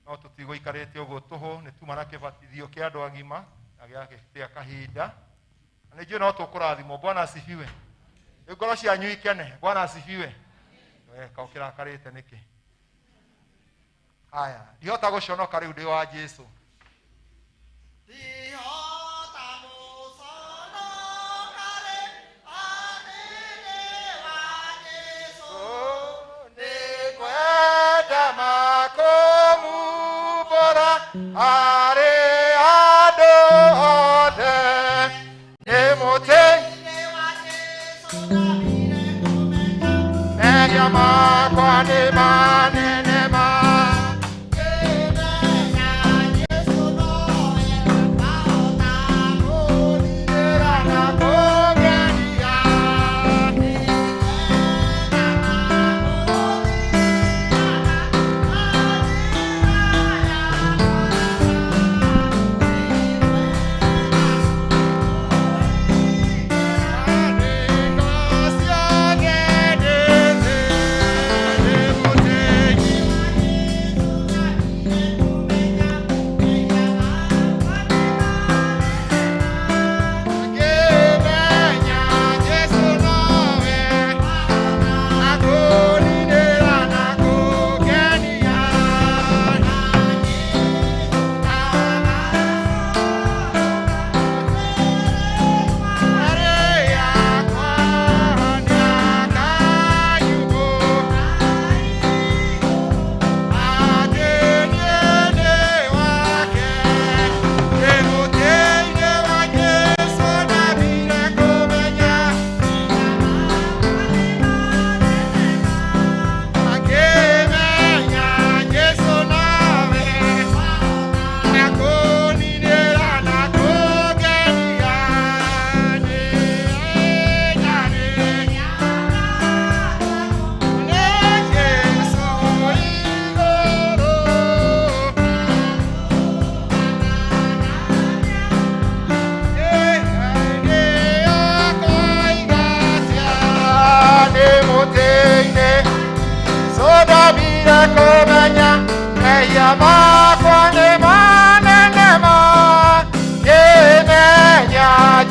No tũtigũikarĩte ũguo tũhũ nĩ tuma na kĩbatithio kĩa andũ agima na gĩa kahinda. Na nĩ njũĩ no tũkũrathimwo. Bwana asifiwe. Ngoro cianyu ikene. Bwana asifiwe. We ka ũkĩrakarĩte nĩkĩ? Haya, ndihota gũconoka rĩu ndĩ wa Jesu. Ndihota gũconoka rĩ, atĩ ndĩ wa Jesũ. Nĩngwenda makũmumbũra arĩ andũ othe. Nĩ mũtĩ Ndĩ wa Jesũ ndambire kũmenya. mehia makwa nĩ manene ma. Ngĩmenya Jesũ nowe wahota Kũndirĩra na kũngenia.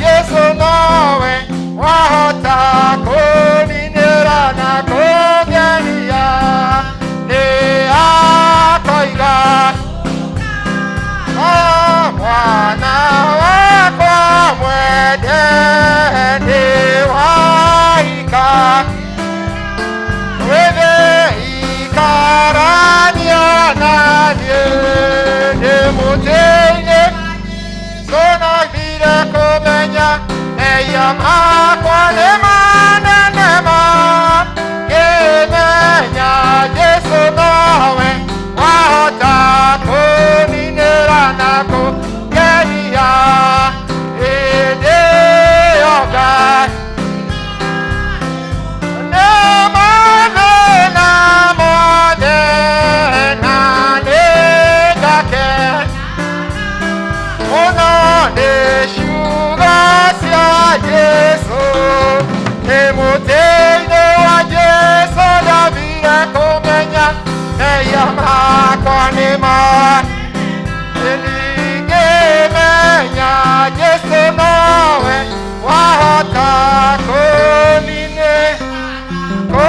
Jesu nowe wahota kũninĩra na kũngenia. Nĩ akoiga "O mwana wakwa mwende nĩ waika wĩthĩ ikarania na niĩ ndĩ mũtĩ-inĩ tũnagire kũmenya mehia makwa nĩ manene ma. Ngĩmenya Jesũ nowe wahota kũninĩra na kũngenia. Hĩndĩ ĩyo Ngai nĩ mathĩna mothe na nĩngakena mũno nĩ ciugo cia Jesũ. Nĩ mũtĩ-inĩ wa Jesũ ndambire kũmenya mehia makwa nĩ ma. Ningĩmenya Jesũ nowe wahota kũninĩ kũ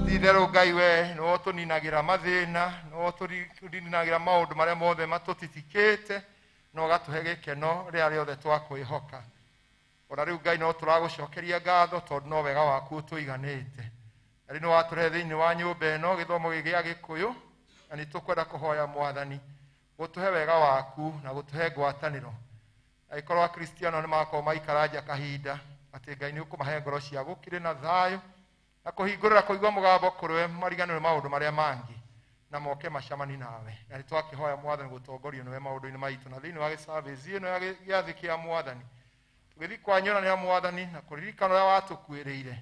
ti-itherũ Ngai we nĩwe ũtũninagĩra mathĩna, nĩwe ũtũninagĩra maũndũ marĩa mothe matũtitikĩte, na ũgatũhe gĩkeno rĩrĩa rĩothe twakwĩhoka. Ona rĩu Ngai no tũragũcokeria ngatho tondũ no wega waku ũtũiganĩte. Na rĩu nĩ watũrehe thĩinĩ wa nyũmba ĩno gĩthomo gĩkĩ gĩa Gĩkũyũ, na nĩ tũkwenda kũhoya Mwathani gũtũhe wega waku na gũtũhe ngwatanĩro. Angĩkorwo Akristiano nĩ makorwo maikara nja kahinda, atĩ Ngai nĩ ũkũmahe ngoro cia gũkirĩ na thayũ na kũhingũrĩra kũigua mũgambo kũrĩwe mariganĩrwo nĩ maũndũ marĩa mangĩ na moke macemani nawe. Na nĩ twakĩhoya Mwathani gũtongorio nĩwe maũndũ-inĩ maitũ na thĩinĩ wa gĩcabici ĩno ya gĩathĩ kĩa Mwathani. Tũgĩthiĩ kwanyũrania Mwathani na kũririkana ũrĩa watũkuĩrĩire.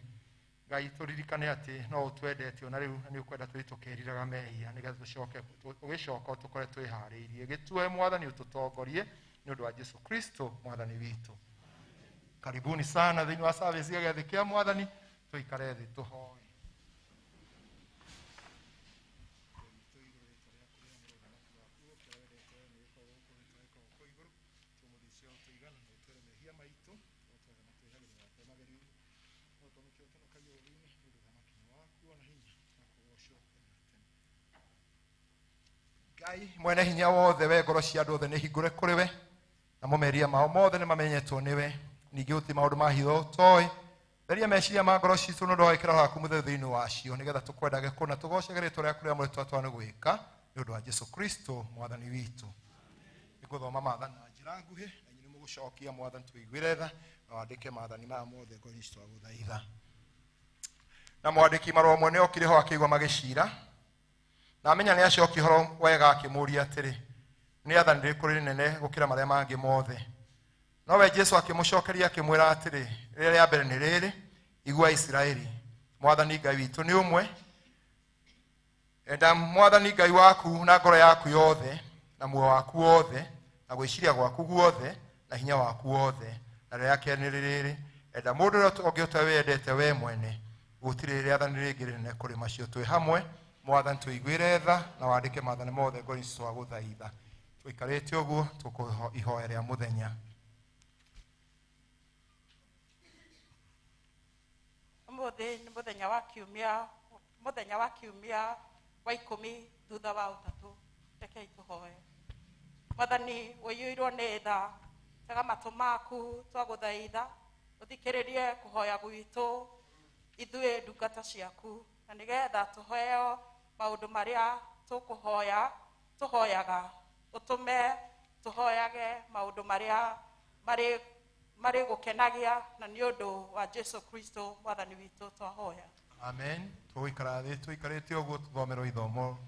Ngai tũririkane atĩ no ũtwendete ona rĩu na nĩ ũkwenda tũthiĩ tũkĩriraga mehia nĩgetha tũcoke ũgĩcoka ũtũkore twĩharĩirie. Gĩtue Mwathani ũtũtongorie nĩ ũndũ wa Jesu Kristo Mwathani witũ. Karibuni sana thĩinĩ wa service ya gĩathĩ kĩa Mwathani. Tũikare thĩ tũhoe. Ngai mwene hinya wothe, we ngoro cia andũ othe nĩ hingũre kũrĩ we, namo mehia mao mothe nĩ mamenyetwo nĩwe. Ningĩ gũtirĩ maũndũ ma hitho ũtoĩ. Theria meciria ma ngoro citũ nĩ ũndũ wa gĩkĩro gwaku mũtheru thĩinĩ wacio, nĩgetha tũkwendage kũna tũgocage rĩtwa rĩaku rĩa mũrĩ twatwa nĩ gwĩka nĩ ũndũ wa Jesu Kristo mwathani witũ. Nĩngũthoma maathani na njĩra nguhĩ, na inyuĩ nĩmũgũcokia mwathani tũiguĩre tha, na wandĩke maathani maya mothe ngoro-inĩ citũ twagũthaitha. Na mwandĩki marũa ũmwe nĩokire ho akĩigua magĩcira, na amenya nĩ acokia ũhoro wega akĩmũũria atĩrĩ, nĩ athani rĩrĩkũ rĩnene gũkĩra marĩa mangĩ mothe? Nowe Jesu akĩmũcokeria akĩmwĩra atĩrĩ, rĩrĩa rĩa mbere nĩ rĩrĩ, igua Isiraeli, mwathani Ngai witũ nĩ ũmwe. Enda mwathani Ngai waku na ngoro yaku yothe, na muoyo waku wothe, na gwĩciria gwaku guothe, na hinya waku wothe. Na rĩrĩa kerĩ nĩ rĩrĩ, enda mũndũ ũrĩa ũngĩ ũtarĩ wendete we mwene. Gũtirĩ rĩathani rĩngĩ rĩnene kũrĩ macio. Twĩ hamwe, mwathani tũiguĩre tha, na wandĩke maathani mothe ngoro-inĩ citũ twagũthaitha. Tũikarĩte ũguo tũkũho ihoya rĩa mũthenya. Ũmũthĩ nĩ mũthenya wa kiumia, mũthenya wa kiumia wa 10 thutha wa ũtatũ. Rekei tũhoe. Mwathani ũiyũirwo nĩ tha, tega matũ maku twagũthaitha, ũthikĩrĩrie kũhoya gwitũ ithuĩ ndungata ciaku, na nĩgetha tũheo maũndũ marĩa tũkũhoya tũhoyaga, ũtũme tũhoyage maũndũ marĩa marĩ gũkenagia, na nĩ ũndũ wa Jesu Kristo mwathani witũ twahoya. Amen. Tũgũikara thĩ tũikarĩte ũguo tũthomerwo ithomo.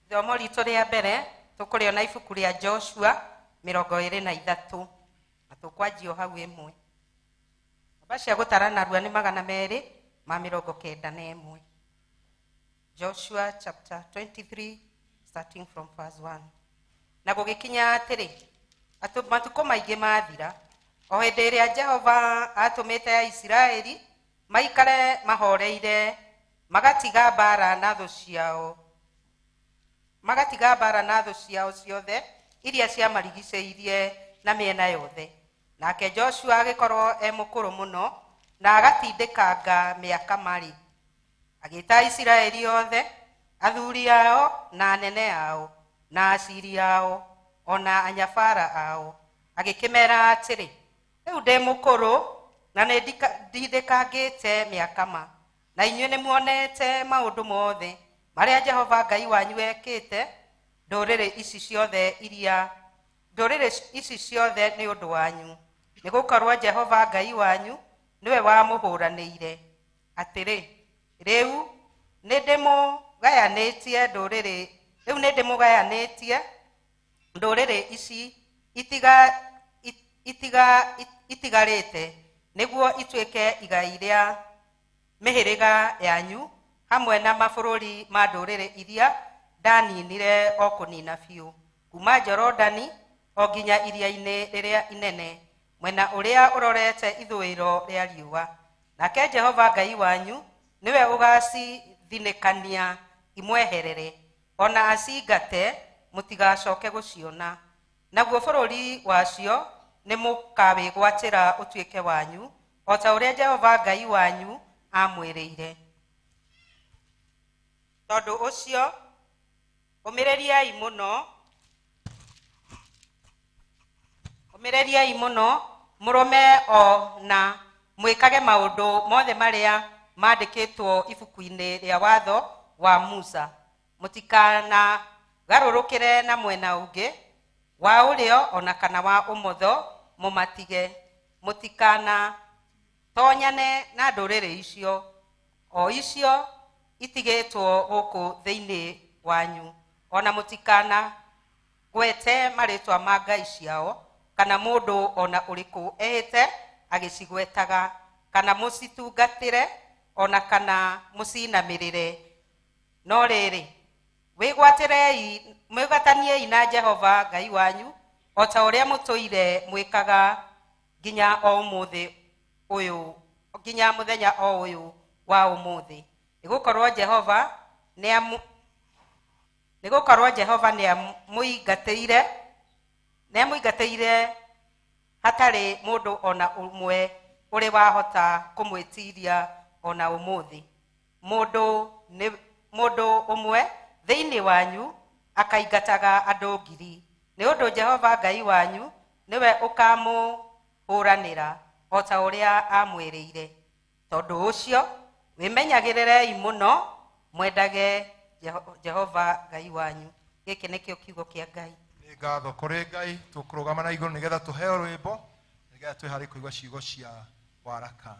Ithomo ritũ rĩa mbere tũkũrĩona ibuku rĩa Joshua 23, na tũkwanjia o hau ĩmwe. Namba cia gũtara narua nĩ 291. Joshua chapter 23 starting from verse 1. Na gũgĩkinya atĩrĩ, matukũ maingĩ mathira, o hĩndĩ ĩrĩa Jehova atũmĩte Aisiraeli maikare mahoreire, magatiga mbara na thũ ciao, magatiga mbara na thũ ciao ciothe iria ciamarigicĩirie na mĩena yothe. Nake Joshua agĩkorwo e mũkũrũ mũno na agatindĩkanga mĩaka marĩ. Agĩĩta Isiraeli othe, athuri ao na anene ao na aciri ao ona anyabara ao, agĩkĩmera atĩrĩ, rĩu ndĩ mũkũrũ na nĩ ndindĩkangĩte mĩaka ma, na inyuĩ nĩmuonete maũndũ mothe marĩa Jehova Ngai wanyu ekĩte ndũrĩrĩ ici ciothe iria ndũrĩrĩ ici ciothe nĩ ũndũ wanyu, nĩgũkorwo Jehova Ngai wanyu nĩwe wamũhũranĩire. Atĩrĩ, rĩu nĩndĩmũgayanĩtie ndũrĩrĩ, rĩu nĩndĩmũgayanĩtie ndũrĩrĩ ici itigarĩte, nĩguo ituĩke igai rĩa mĩhĩrĩga yanyu hamwe na mabũrũri ma ndũrĩrĩ iria ndaninire o kũnina biũ, kuma Jorodani o nginya iria-inĩ rĩrĩa inene, mwena ũrĩa ũrorete ithũĩro rĩa riũa. Nake Jehova Ngai wanyu nĩwe ũgacithinĩkania imweherere, ona acingate mũtigacoke gũciona. Naguo bũrũri wacio nĩmũkawĩgwatĩra ũtuĩke wanyu, o ta ũrĩa Jehova Ngai wanyu amwĩrĩire. Tondũ ũcio ũmĩrĩriai mũno, ũmĩrĩriai mũno, mũrũme o na mwĩkage maũndũ mothe marĩa mandĩkĩtwo ibuku-inĩ rĩa watho wa Musa. Mũtikanagarũrũkĩre na mwena ũngĩ wa ũrĩo ona kana wa ũmotho, mũmatige. Mũtikanatonyane na ndũrĩrĩ icio, o icio itigĩtwo gũkũ thĩinĩ wanyu, ona mũtikanagwete marĩtwa ma ngai ciao, kana mũndũ ona ũrĩkũ ehĩte agĩcigwetaga, kana mũcitungatĩre ona kana mũcinamĩrĩre. No rĩrĩ, mwĩgwataniei na Jehova Ngai wanyu, o ta ũrĩa mũtũire mwĩkaga nginya o ũmũthĩ ũyũ, nginya mũthenya o ũyũ wa ũmũthĩ. Nĩgũkorwo Jehova nĩ gũkorwo Jehova nĩamũingatĩire hatarĩ mũndũ ona ũmwe ũrĩ wahota kũmwĩtiiria ona ũmũthĩ. Mũndũ ũmwe thĩinĩ wanyu akaingataga andũ 1,000, nĩ ũndũ Jehova Ngai wanyu nĩwe ũkamũhũranĩra o ta ũrĩa amwĩrĩire. Tondũ ũcio wĩmenyagĩrĩrei mũno mwendage Jehova Ngai wanyu. Gĩkĩ nĩkĩo kiugo kĩa Ngai. Nĩ ngatho kũrĩ Ngai. Tũkũrũgama na igũrũ nĩgetha tũheo rwĩmbo, nĩgetha twĩharĩrie kũigua ciugo cia waraka.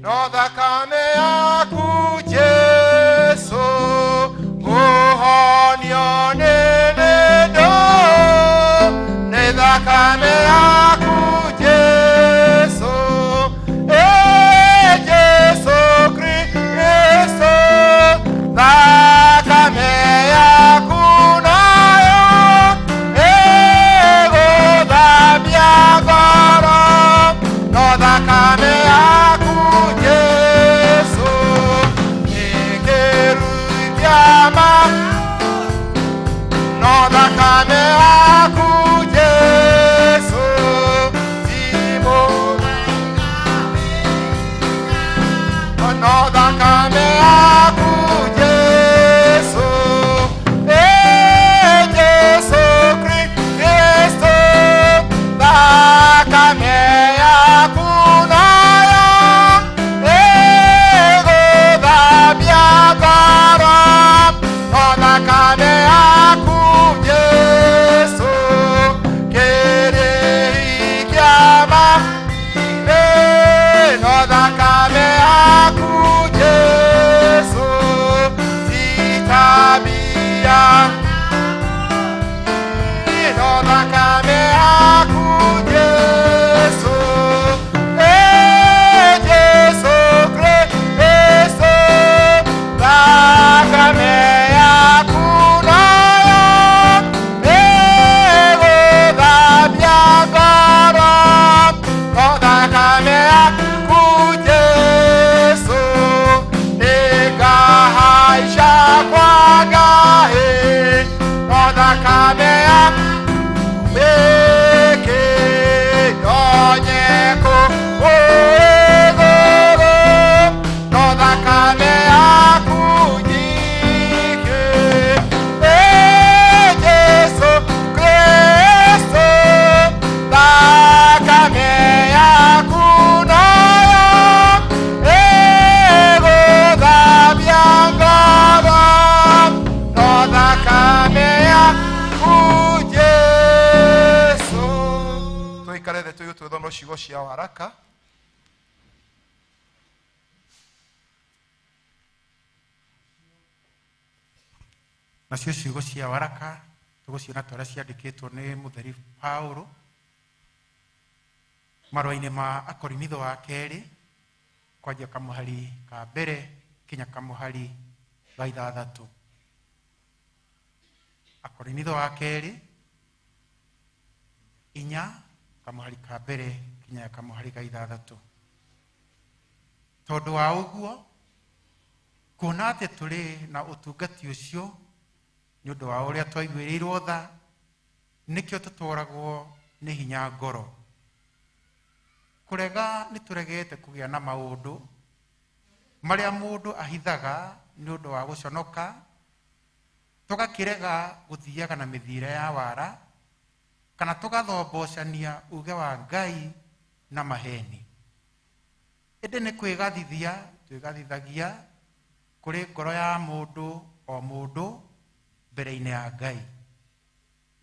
No thakame yaku Jesu nguhonio nĩ mĩndũ, nĩ thakame yaku Jesu, Jesu Kristo, thakame yaku nayo ĩgũthambia ngoro, no thakame yaku Jesu ĩkĩrutĩama, no thakame yaku Jesu timo, no thakame yaku Jesu, Jesu Kristo, thakame yaku nayo ĩgũthambia ngoro, no thakame yaku Jesu kĩrĩhi kĩa no thakame yaku Jesu ti tabia, no thakame yaku Jesu, Jesu Kristo, thakame yaku nayo ĩgũthambia ngoro, no thakame yaku Jesu nĩngahaica kwa Ngai, no thakame yaku ĩkĩndonyeko igũrũ, no thakame yaku nyingĩ, Jesu Kristo, thakame yaku nayo ĩgũthambia ngoro, no thakame yaku Jesu. Tũikare thĩ tũigue tũthome ciugo cia waraka. Nacio ciugo cia waraka tũgũciona ta ũrĩa ciandĩkĩtwo nĩ mũtheri Paulo marũa-inĩ ma Akorinitho wa kerĩ, kwanjia kamũhari ka mbere kinya kamũhari ga 6. Akorinitho wa kerĩ 4 kamũhari ka mbere kinya kamũhari ga 6. Tondũ wa ũguo, kuona atĩ tũrĩ na ũtungati ũcio nĩ ũndũ wa ũrĩa twaiguĩrĩirwo tha, nĩkĩo tũtwaragwo nĩ hinya ngoro. Kũrega nĩ tũregete kũgĩa na maũndũ marĩa mũndũ ahithaga nĩ ũndũ wa gũconoka, tũgakĩrega gũthiaga na mĩthiĩre ya wara, kana tũgathombocania uge wa Ngai na maheni. Ĩndĩ nĩ kwĩgathithia twĩgathithagia kũrĩ ngoro ya mũndũ o mũndũ mbere-inĩ ya Ngai.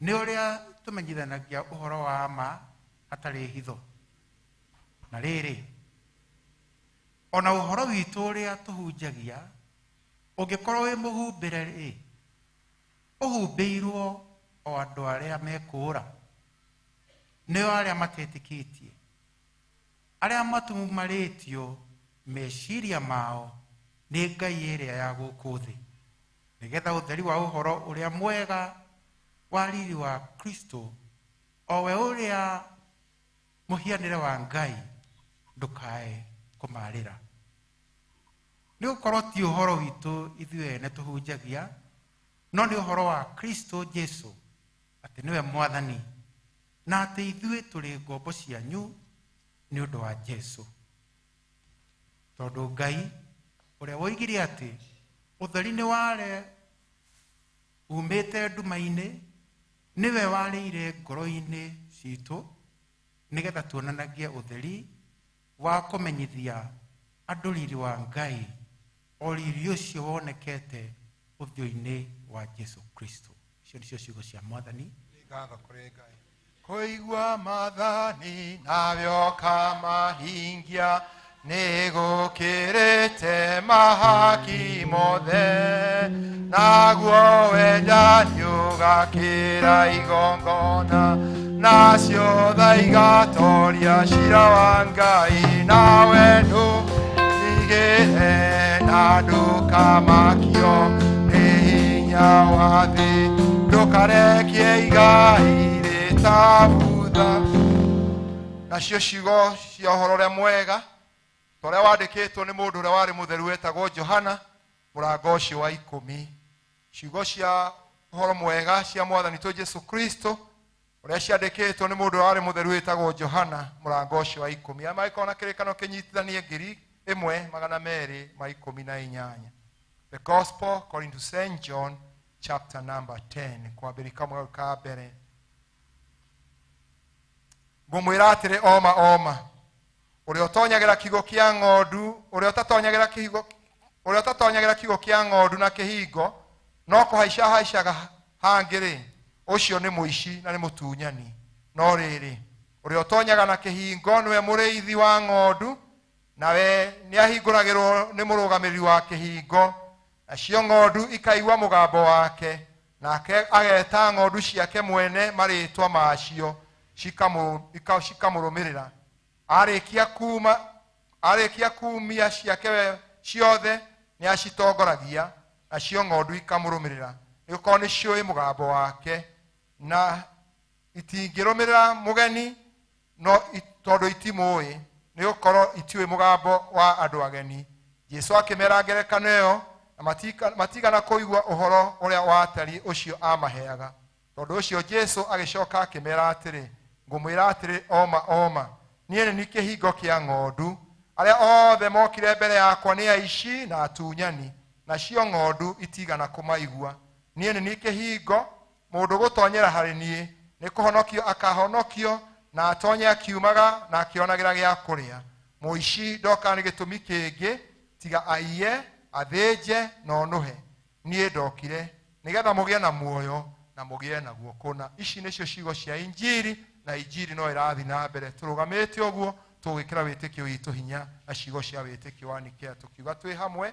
Nĩ ũrĩa tũmenyithanagia ũhoro wa ma hatarĩ hitho. Na rĩrĩ, ona ũhoro witũ ũrĩa tũhunjagia ũngĩkorwo wĩ mũhumbĩre rĩ, ũhumbĩirwo o andũ arĩa mekũũra, nĩo arĩa matetĩkĩtie, arĩa matumumarĩtio meciria mao nĩ Ngai ĩrĩa ya gũkũ thĩ, nĩgetha ũtheri wa ũhoro ũrĩa mwega wa riri wa Kristo o we ũrĩa mũhianĩre wa Ngai ndũkae kũmarĩra. Nĩ gũkorwo ti ũhoro witũ ithuĩ ene tũhunjagia, no nĩ ũhoro wa Kristo Jesu atĩ nĩwe Mwathani, na atĩ ithuĩ tũrĩ ngombo cianyu nĩ ũndũ wa Jesu. Tondũ Ngai ũrĩa woigire atĩ ũtheri nĩ ware umĩte nduma-inĩ, nĩwe warĩire ngoro-inĩ citũ nĩgetha tuonanagie ũtheri wa kũmenyithia andũ riri wa Ngai, o riri ũcio wonekete ũthiũ-inĩ wa Jesu Kristo. Icio nĩcio ciugo cia Mwathani. Ngatho kũrĩ Ngai. Kũigua maathani nawe ũkamahingia nĩ gũkĩrĩte mahaki mothe, naguo wendani ũgakĩra igongona, nacio tha igatoria cira wa Ngai. Nawe ndũtigĩre na ndũkamakio nĩ hinya wa thĩ, ndũkarekie igai rĩtabutha. Nacio ciugo cia ũhoro ũrĩa mwega ta ũrĩa wandĩkĩtwo nĩ mũndũ ũrĩa warĩ mũtheru wetagwo Johana, mũrango ũcio wa 10. Ciugo cia ũhoro mwega cia Mwathani witũ Jesu Kristo ũrĩa ciandĩkĩtwo nĩ mũndũ ũrĩa warĩ mũtheru wetagwo Johana, mũrango ũcio wa 10. Arĩa mangĩkorwo na kĩrĩkanĩro kĩnyitithanie 1218. The Gospel according to St. John chapter number 10, kwambĩrĩria kamwe ka mbere. Ngũmwĩra atĩrĩ oma oma, ũrĩa ũtonyagĩra kiugo kĩa ng'ondu, ũrĩa ũtatonyagĩra kiugo, ũrĩa ũtatonyagĩra kiugo kĩa ng'ondu na kĩhingo, no kũhaica haicaga hangĩ-rĩ, ũcio nĩ mũici na nĩ mũtunyani. No rĩrĩ, ũrĩa ũtonyaga na kĩhingo nĩwe mũrĩithi wa ng'ondu, nawe nĩahingũragĩrwo nĩ mũrũgamĩrĩri wa kĩhingo, nacio ng'ondu ikaigua mũgambo wake, nake ageta ng'ondu ciake mwene marĩtwa macio, cikamũrũmĩrĩra. Arĩkia kumia ciake we ciothe nĩacitongoragia, nacio ng'ondu ikamũrũmĩrĩra, nĩgũkorwo nĩciũĩ mũgambo wake, na itingĩrũmĩrĩra mũgeni no tondũ itimũĩ, nĩgũkorwo itiũĩ mũgambo wa andũ ageni. Jesu akĩmera ngerekano ĩyo, na matigana kũigua ũhoro ũrĩa watariĩ ũcio amaheaga. Tondũ ũcio Jesu agĩcoka akĩmera atĩrĩ, ngũmwĩra atĩrĩ oma oma, niĩ nĩ niĩ kĩhingo kĩa ng'ondu. Arĩa othe mokire mbere yakwa nĩ aici na atunyani, nacio ng'ondu itigana kũmaigua. Niĩ nĩ niĩ kĩhingo, mũndũ gũtonyera harĩ niĩ nĩ kũhonokio akahonokio, na atonye akiumaga na akĩonagĩra gĩa kũrĩa. Mũici ndokaga nĩ gĩtũmi kĩngĩ tiga aiye, athĩnje na onũhe. Niĩ ndokire nĩgetha mũgĩe na muoyo na mũgĩe naguo kũna. Ici nĩcio ciugo cia Injiri, na Injiri no ĩrathiĩ na mbere. Tũrũgamĩte ũguo tũgwĩkĩra wĩtĩkio witũ hinya na ciugo cia wĩtĩkio wa Nikea, tũkiuga twĩ hamwe.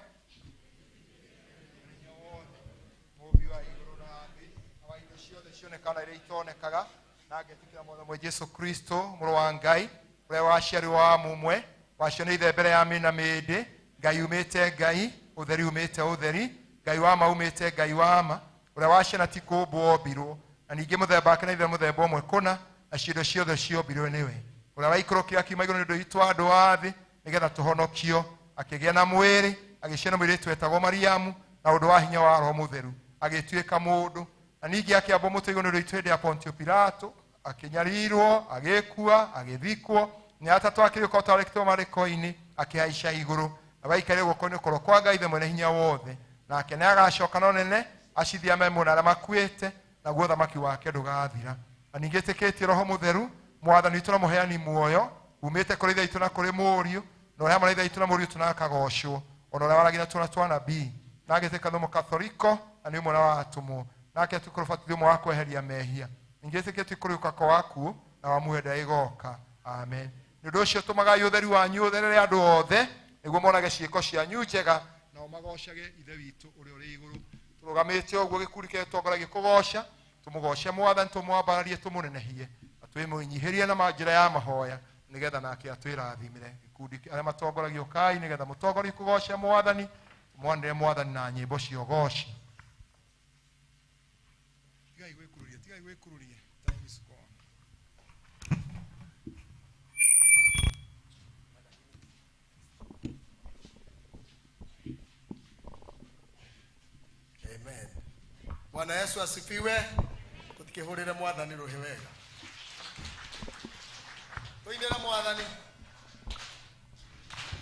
Mũũmbi wa igũrũ na thĩ, na wa indo ciothe cionekaga na iria itonekaga, na ngetĩkĩra Mwathani ũmwe Jesu Kristo, mũrũ wa Ngai, ũrĩa waciarirwo wa mũmwe, wacio nĩ ithe mbere ya mĩna mĩndĩ, Ngai umĩte Ngai, ũtheri umĩte ũtheri, Ngai wa ma umĩte Ngai wa ma, ũrĩa waciana ti kũũmbwo ombirwo, na ningĩ mũthemba wake na ithe mũthemba ũmwe kũna, na ciindo ciothe ciombirwo nĩwe. Ũrĩa waikũrũkire akiuma igũrũ nĩ ũndũ witũ andũ a thĩ, nĩgetha tũhonokio, akĩgĩa na mwĩrĩ, agĩciarwo mũirĩtu wetagwo Mariamu, na ũndũ wa hinya wa Roho Mũtheru, agĩtuĩka mũndũ, na ningĩ akĩambwo mũtĩ igũrũ nĩ ũndũ witũ hĩndĩ ya Pontio Pilato, akĩnyarirwo, agĩkua, agĩthikwo, nĩ atatũ akĩriũka o ta ũrĩa kĩtwo marĩko-inĩ, akĩhaica igũrũ, na waikarire guoko-inĩ kũrĩa kwa Ngai Ithe Mwene Hinya Wothe, nake nĩagacoka na ũnene acithie arĩa me muoyo na arĩa makuĩte, naguo ũthamaki wake ndũgathira. Na ningĩ ĩtĩkĩtie Roho Mũtheru, Mwathani witũ na mũheani muoyo, umĩte kũrĩ Ithe witũ na kũrĩ Mũriũ, na ũrĩa hamwe na Ithe witũ na Mũriũ tũnakagocwo, ona ũrĩa waragia na tũnua twa anabii, na agĩtĩka Roho Mũkatholiko, na nĩ ũmwe wa atũmwo, nake etĩkĩra ũbatithio ũmwe wa kweheria mehia. Ningĩ ĩtĩkĩtie kũriũka kwa akuũ, na wa muoyo ũrĩa ĩgoka. Amen. Nĩ ũndũ ũcio tũmagai ũtheri wanyu ũtherere andũ othe, nĩguo monage ciĩko cianyu njega, nao magocage Ithe witũ ũrĩa ũrĩ igũrũ. Tũrũgamĩte ũguo gĩkundi kĩrĩa gĩtongoragia kũgoca, tũmũgoce Mwathani, tũmwambararie, tũmũnenehie, na twĩmũnyihĩrie na njĩra ya mahoya, nĩgetha nake atwĩrathimĩre. Gĩkundi arĩa matongoragio kai, nĩgetha mũtongorie kũgoca Mwathani, tũmwanĩre Mwathani na nyĩmbo cia ũgoci. Tigai gwĩkururia, tigai Tigai gwĩkururia. Time is gone. Amen. Bwana Yesu asifiwe. Tutikihurire mwathani ruhi wega. Tuinire mwathani.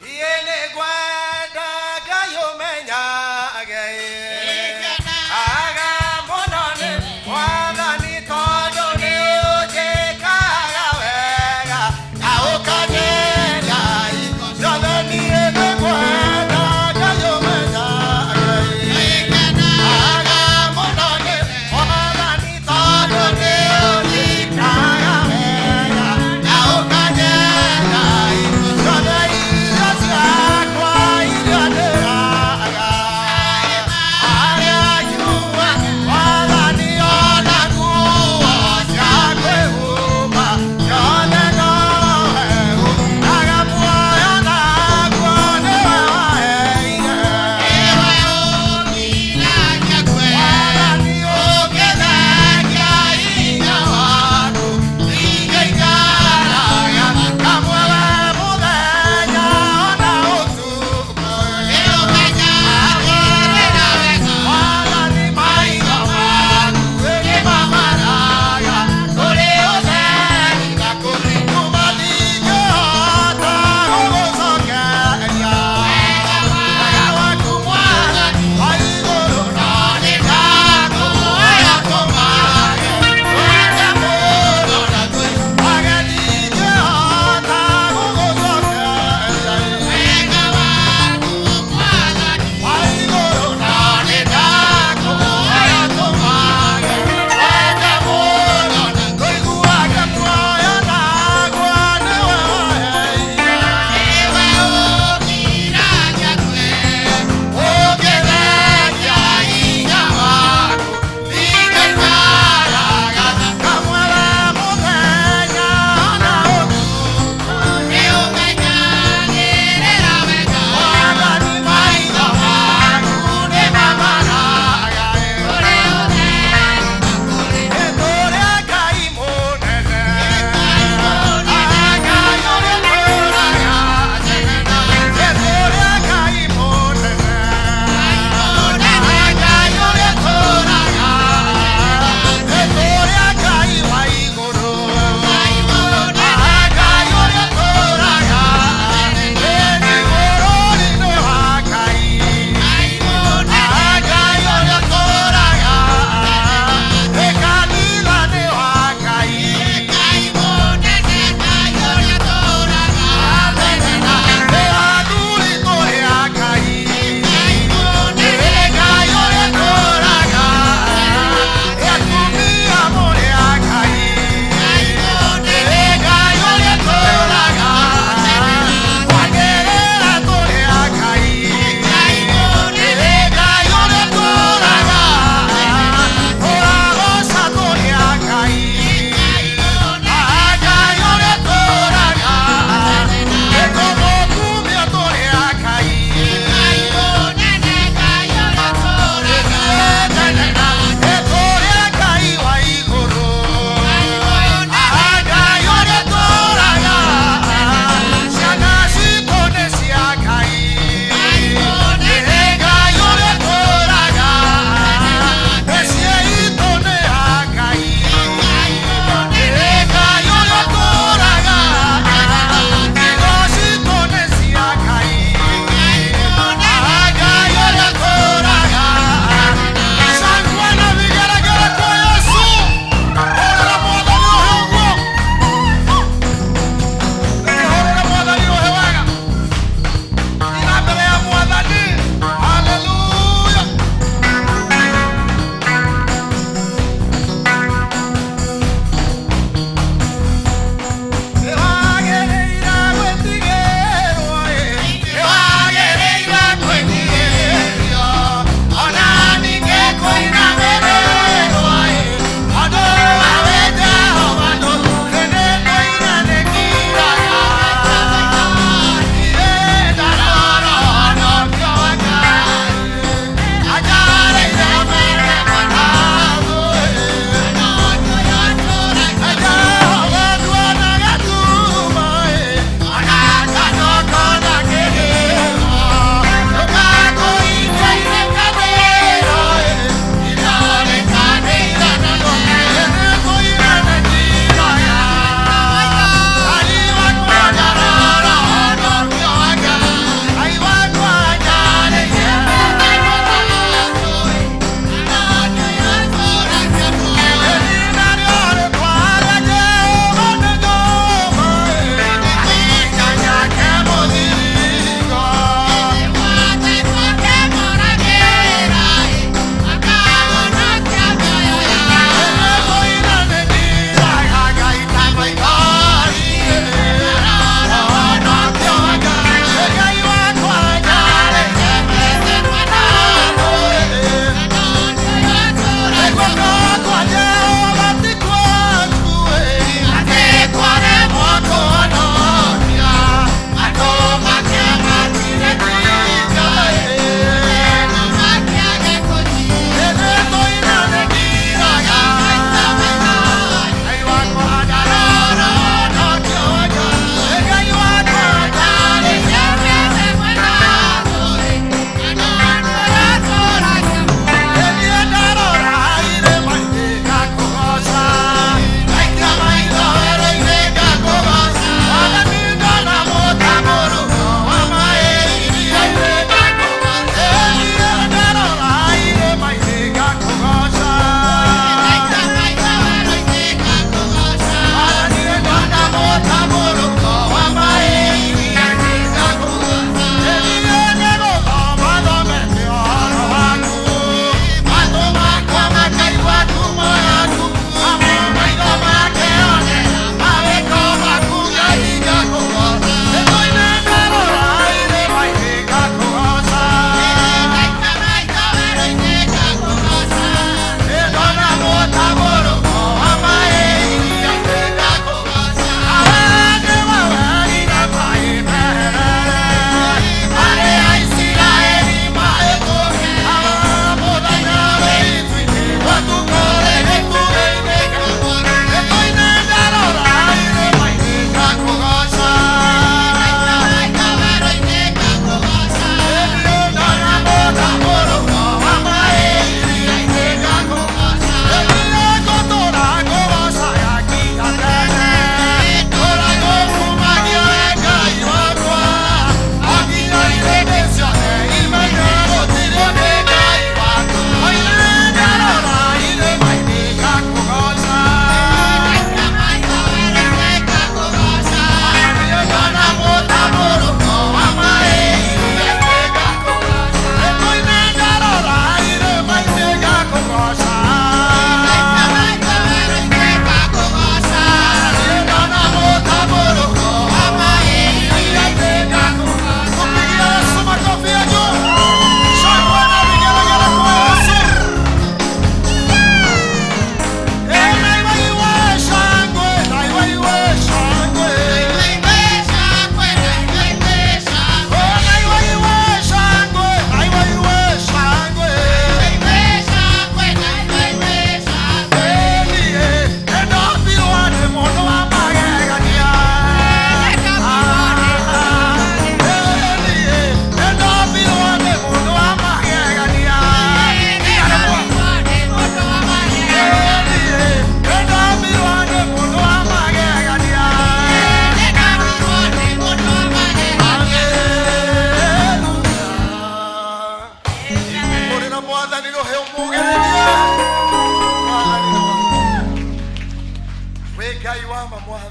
Iye nĩ ngwenda Ngai ũmenyage aga mũno nĩ mwathani tondũ nĩ ũnjĩkaga wega na ũkanyendia ciothe. Niĩ nĩ ngwenda Ngai ũmenyage aga mũno nĩ mwathani tondũ nĩ ũnjĩkaga wega na ũkanyendia ciothe irio ciakwa iria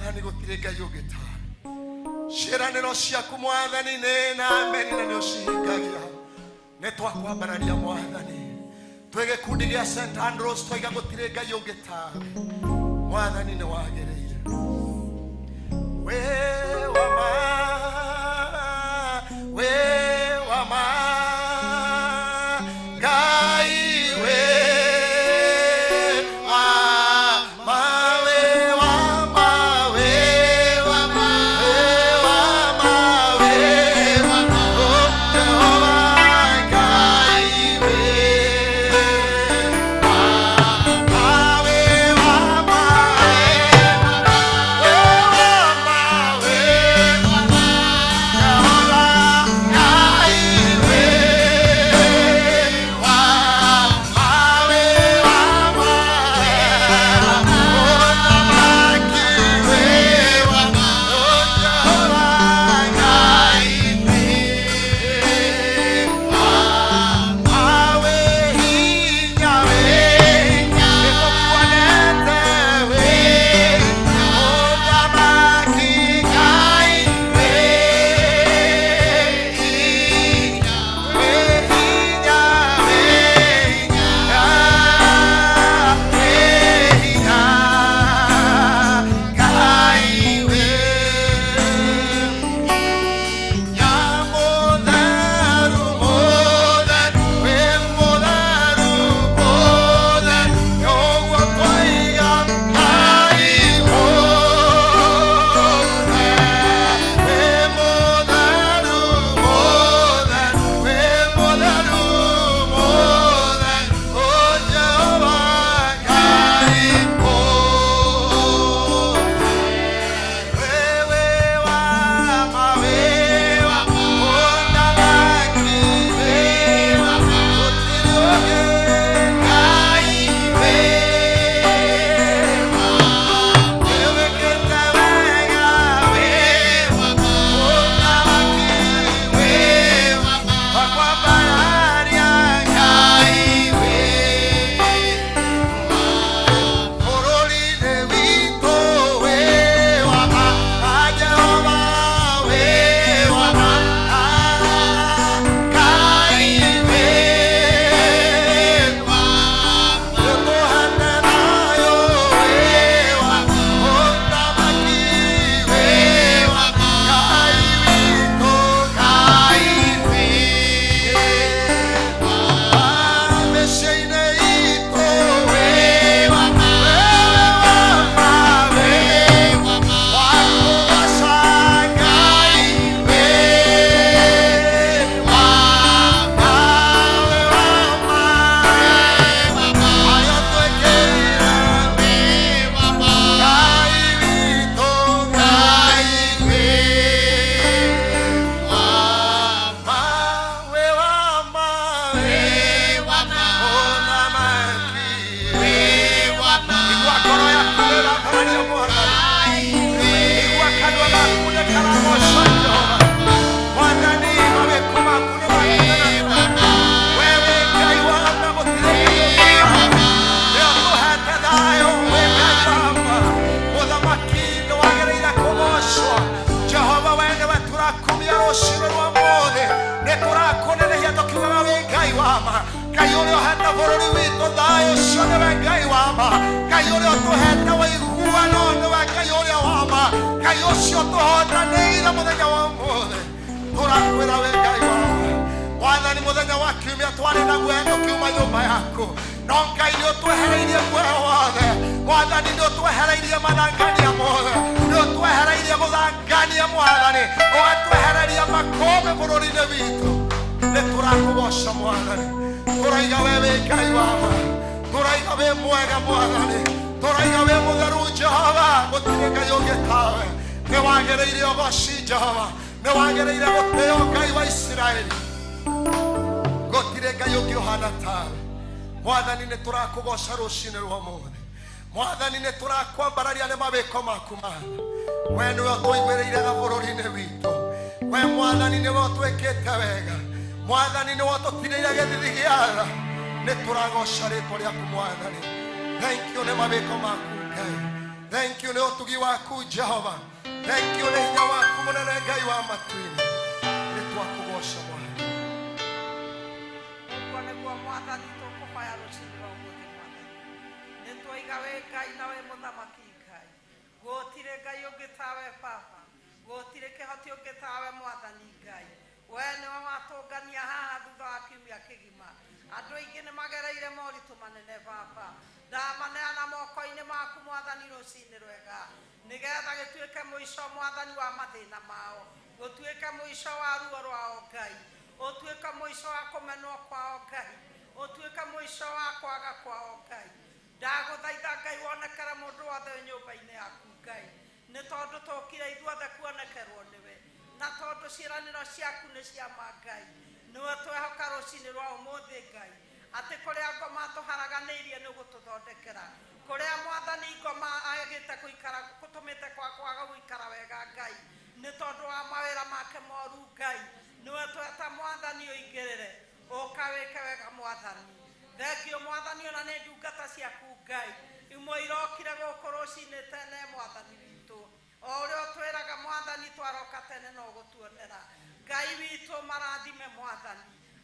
Mwathani gũtirĩ Ngai ũngĩ tawe. Ciĩranĩro ciaku Mwathani nĩ na ameni na nĩ ũcihingagia. Nĩ twakwambararia Mwathani. Twĩ gĩkundi gĩa St. Andrews twaiga gũtirĩ Ngai ũngĩ tawe. Mwathani nĩ wagĩrĩire. We wa ma, we wa ma, Ngai we wa ma, we wa ma, we wa ma, we wa ma, we wa ma, oh Jehovah Ngai we wa ma, we wa ma, we wa ma, we wa ma, Jehovah Ngai we wa ma, we wa ma, oh Tamaki we wa ma, oh Jehovah Ngai we wa ma, we hinya we nĩtũkuonete we, oh Tamaki Ngai we hinya we hinya we hinya Ngai we hinya mũtheru mũtheru we mũtheru mũtheru ũguo twaiga Ngai mũtheru we mũtheru mũtheru we mũtheru mũtheru o Jehova Ngai mũtheru. Wewe wa ma, we wa ma, ũthamaki we wa ma, gũtirĩ ũngĩ Ngai we wa ma, wĩwĩkĩte wega we wa ma, ũthamaki we wa ma, wakwambararia Ngai we wa ma, bũrũri-inĩ witũ we wa ma, Jehova we wa ma, Ngai we wa ma, ũtũhete thayũ we wa ma, ũthamaki we wa ma, Ngai witũ Ngai we wa ma, mĩciĩ-inĩ itũ we wa ma, wewe wa ma, we wa ma, wakũgoca Ngai we wa ma, we wa ma, arĩa twĩkĩire we wa ma, Ngai witũ Ngai we wa ma, we wa ma, we wa ma, ũthamaki we wa ma, igua ngoro yaku ĩrambararia Mwathani, igua kanua gaku nĩ karagoca Jehova. Mwathani mawĩko maku nĩ makenanagia. We wĩ Ngai wa ma, gũtirĩ Ngai ũngĩ tawe. Nĩ ũtũhete thayũ, wĩ Ngai wa ma. Mũthamaki nĩ wagĩrĩire kũgocwo. Jehova we nĩwe tũrakumia rũciinĩ rwa ũmũthĩ. Nĩ tũrakũnenehia tũkiugaga wĩ Ngai wa ma. Ngai ũrĩa ũhete bũrũri witũ thayũ ũcio nĩwe Ngai wa ma. Ngai ũrĩa ũtũhete ũiguano nĩwe Ngai ũrĩa wa ma. Ngai ũcio ũtũhotanĩire mũthenya wa ũmũthĩ. Tũrakwĩra wĩ Ngai wa ma. Mwathani mũthenya wa kiumia twarĩ na guoya tũkiuma nyũmba yaku no Ngai nĩ ũtwehereirie guoya wothe. Mwathani nĩ ũtwehereirie mathangania mothe, nĩ ũtwehereirie gũthangania Mwathani, ũgatwehereria makũmbĩ bũrũri-inĩ witũ. Nĩ tũrakũgoca Mwathani, tũraiga we wĩ Ngai wa ma, tũraiga wĩ mwega Mwathani, tũraiga wĩ mũtheru Jehova, gũtirĩ Ngai ũngĩ tawe. Nĩ wagĩrĩire ũgoci Jehova, nĩ wagĩrĩire gũtĩo Ngai wa Isiraeli, gũtirĩ Ngai ũngĩ ũhana tawe. Mwathani nĩ tũrakũgoca rũcinĩ rwa ũmũthĩ. Mwathani nĩ tũrakwambararia nĩ mawĩko maku matha. We nĩwe ũtũiguĩrĩire tha bũrũri-inĩ witũ. We Mwathani nĩwe ũtwĩkĩte wega. Mwathani nĩwe ũtũtirĩire gĩthithi gĩa tha. Nĩ tũragoca rĩtwa rĩaku Mwathani. Thank you nĩ mawĩko maku Ngai. Thank you nĩ ũtugi waku Jehova. Thank you nĩ hinya waku mũnene Ngai wa matu-inĩ. Nĩ twakũgoca Mwathani. Ũguo nĩguo Mwathani tũkũhoya rũcinĩ rwa ũmũthĩ Mwathani. Nĩ twaiga wĩ Ngai na wĩ mũthamaki Ngai. Gũtirĩ Ngai ũngĩ tawe Baba. Gũtirĩ kĩhoti ũngĩ tawe Mwathani Ngai. We nĩwe watũngania haha thutha wa kiumia kĩgima. Andũ aingĩ nĩ magereire moritũ manene Baba. Ndamaneana moko-inĩ maku Mwathani rũcinĩ rwega. Nĩgetha gĩtuĩke mũico Mwathani wa mathĩna mao. Gũtuĩke mũico wa ruo rwao Ngai. Ũtuĩke mũico wa kũmenwo kwao Ngai. Ũtuĩke mũico wa kwaga kwao Ngai. Ndagũthaitha Ngai wonekere mũndũ wothe wĩ nyũmba-inĩ yaku Ngai. Nĩ tondũ tũkire ithuothe kuonekerwo nĩwe. Na tondũ ciĩranĩro ciaku nĩ cia ma Ngai. Nĩwe twehoka rũcinĩ rwa ũmũthĩ Ngai. Atĩ kũrĩa ngoma tũharaganĩirie nĩ ũgũtũthondekera. Kũrĩa Mwathani ngoma agĩte gũikara gũtũmĩte kwa kwaga gũikara wega Ngai. Nĩ tondũ wa mawĩra make moru Ngai. Nĩwe tweta Mwathani ũingĩrĩre. Ũka wĩke wega Mwathani. Thengio Mwathani ona nĩ ndungata ciaku Ngai. Imwe irokire gũkũ rũcinĩ tene Mwathani witũ. O ũrĩa ũtwĩraga Mwathani twaroka tene no ũgũtuonera. Ngai witũ marathime Mwathani.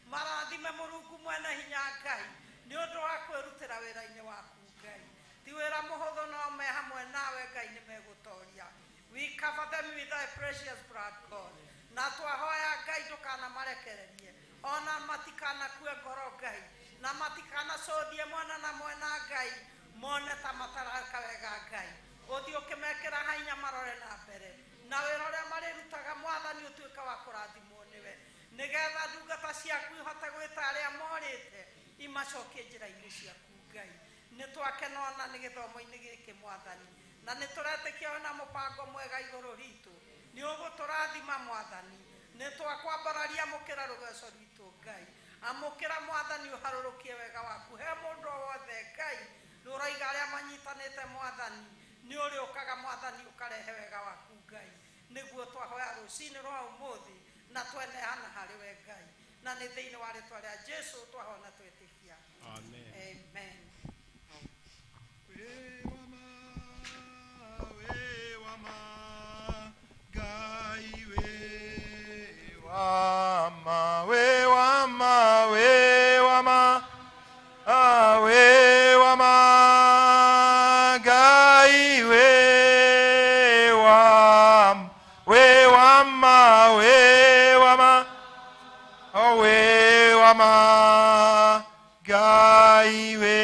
Marathime Mũrungu mwene hinya Ngai. Nĩ ũndũ wa kwĩrutĩra wĩra-inĩ waku Ngai. Ti wĩra mũhũthũ no me hamwe nawe Ngai nĩ megũtoria. We cover them with thy precious blood, God. Na twahoya Ngai ndũkanamarekererie. Ona matikanakue ngoro Ngai. Na matikanacũthie mwena na mwena Ngai. Mone ta mataraka wega Ngai. Ũthiĩ ũkĩmekĩra hinya marore na mbere. Na wĩra ũrĩa marĩrutaga Mwathani ũtuĩke wa kũrathimwo nĩwe. Nĩgetha ndungata ciaku ihote gwĩta arĩa morĩte imacokie njĩra-inĩ ciaku Ngai. Nĩ twakena ona nĩ gĩthomo-inĩ gĩkĩ Mwathani. Na nĩ tũretĩkia wĩna mũbango mwega igũrũ ritũ. Nĩ ũgũtũrathima Mwathani. Nĩ twakwambararia amũkĩra rũgeco rwitũ Ngai. Amũkĩra Mwathani ũharũrũkie wega waku. He mũndũ o wothe Ngai. Nĩ ũroiga arĩa manyitanĩte Mwathani. Nĩ ũrĩũkaga Mwathani ũkarehe wega waku Ngai. Nĩguo twahoya rũcinĩ rwa ũmũthĩ na tweneana harĩ we Ngai. Na nĩ thĩinĩ wa rĩtwa rĩa Jesu twahoya na twetĩkia. Amen. Amen. Wama, we wama, we wama, ah, we wama, Ngai we wam, we wama, we wama, oh we wama, Ngai we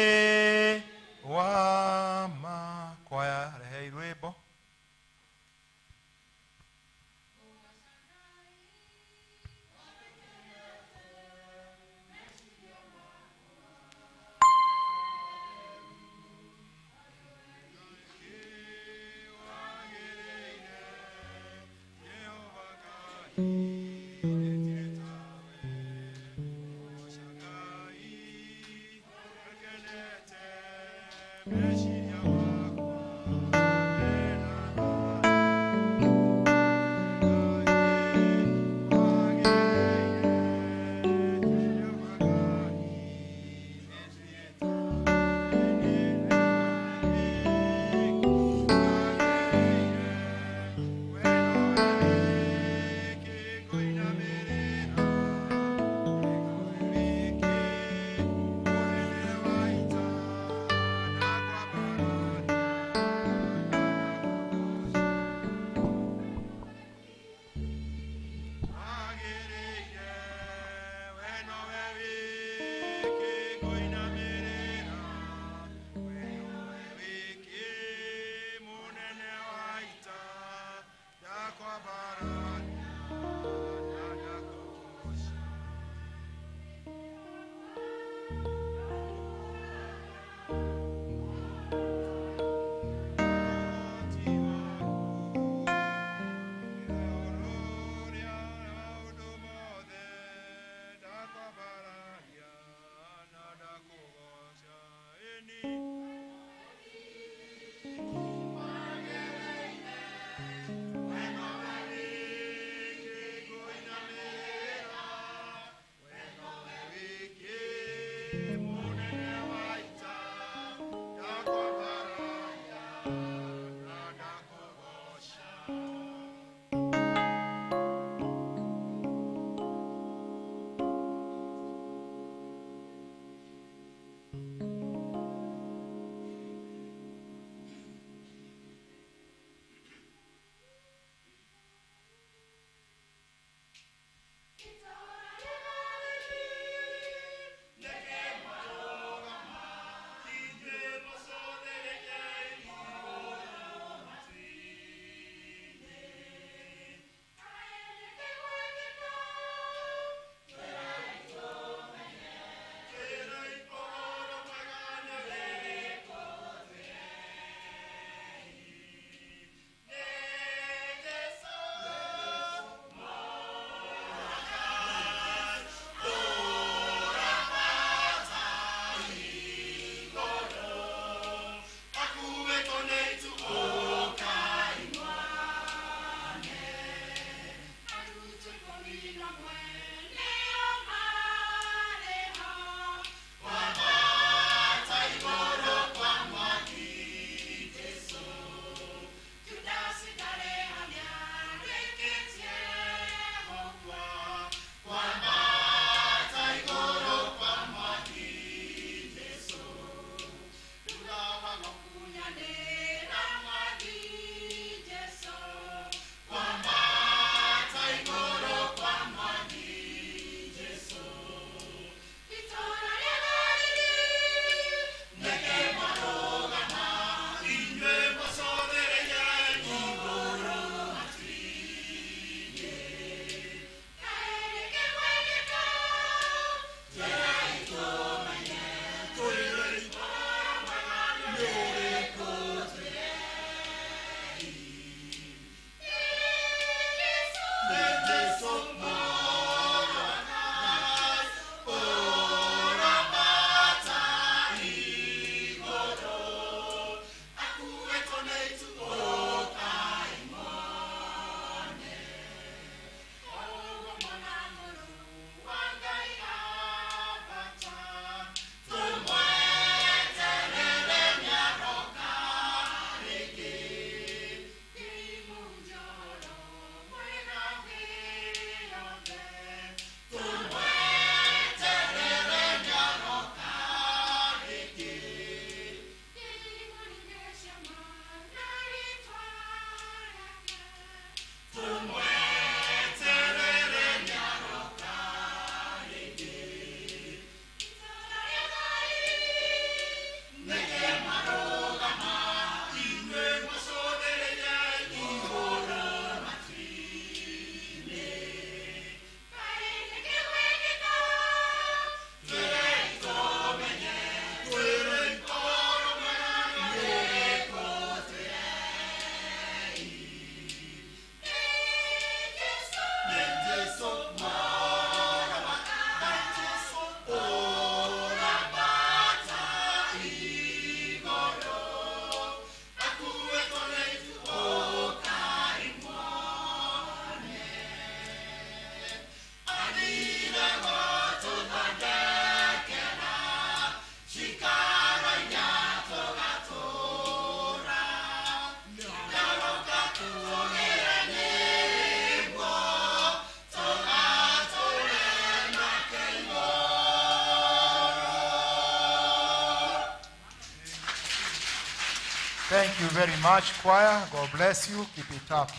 Thank you very much choir. God bless you. Keep it up.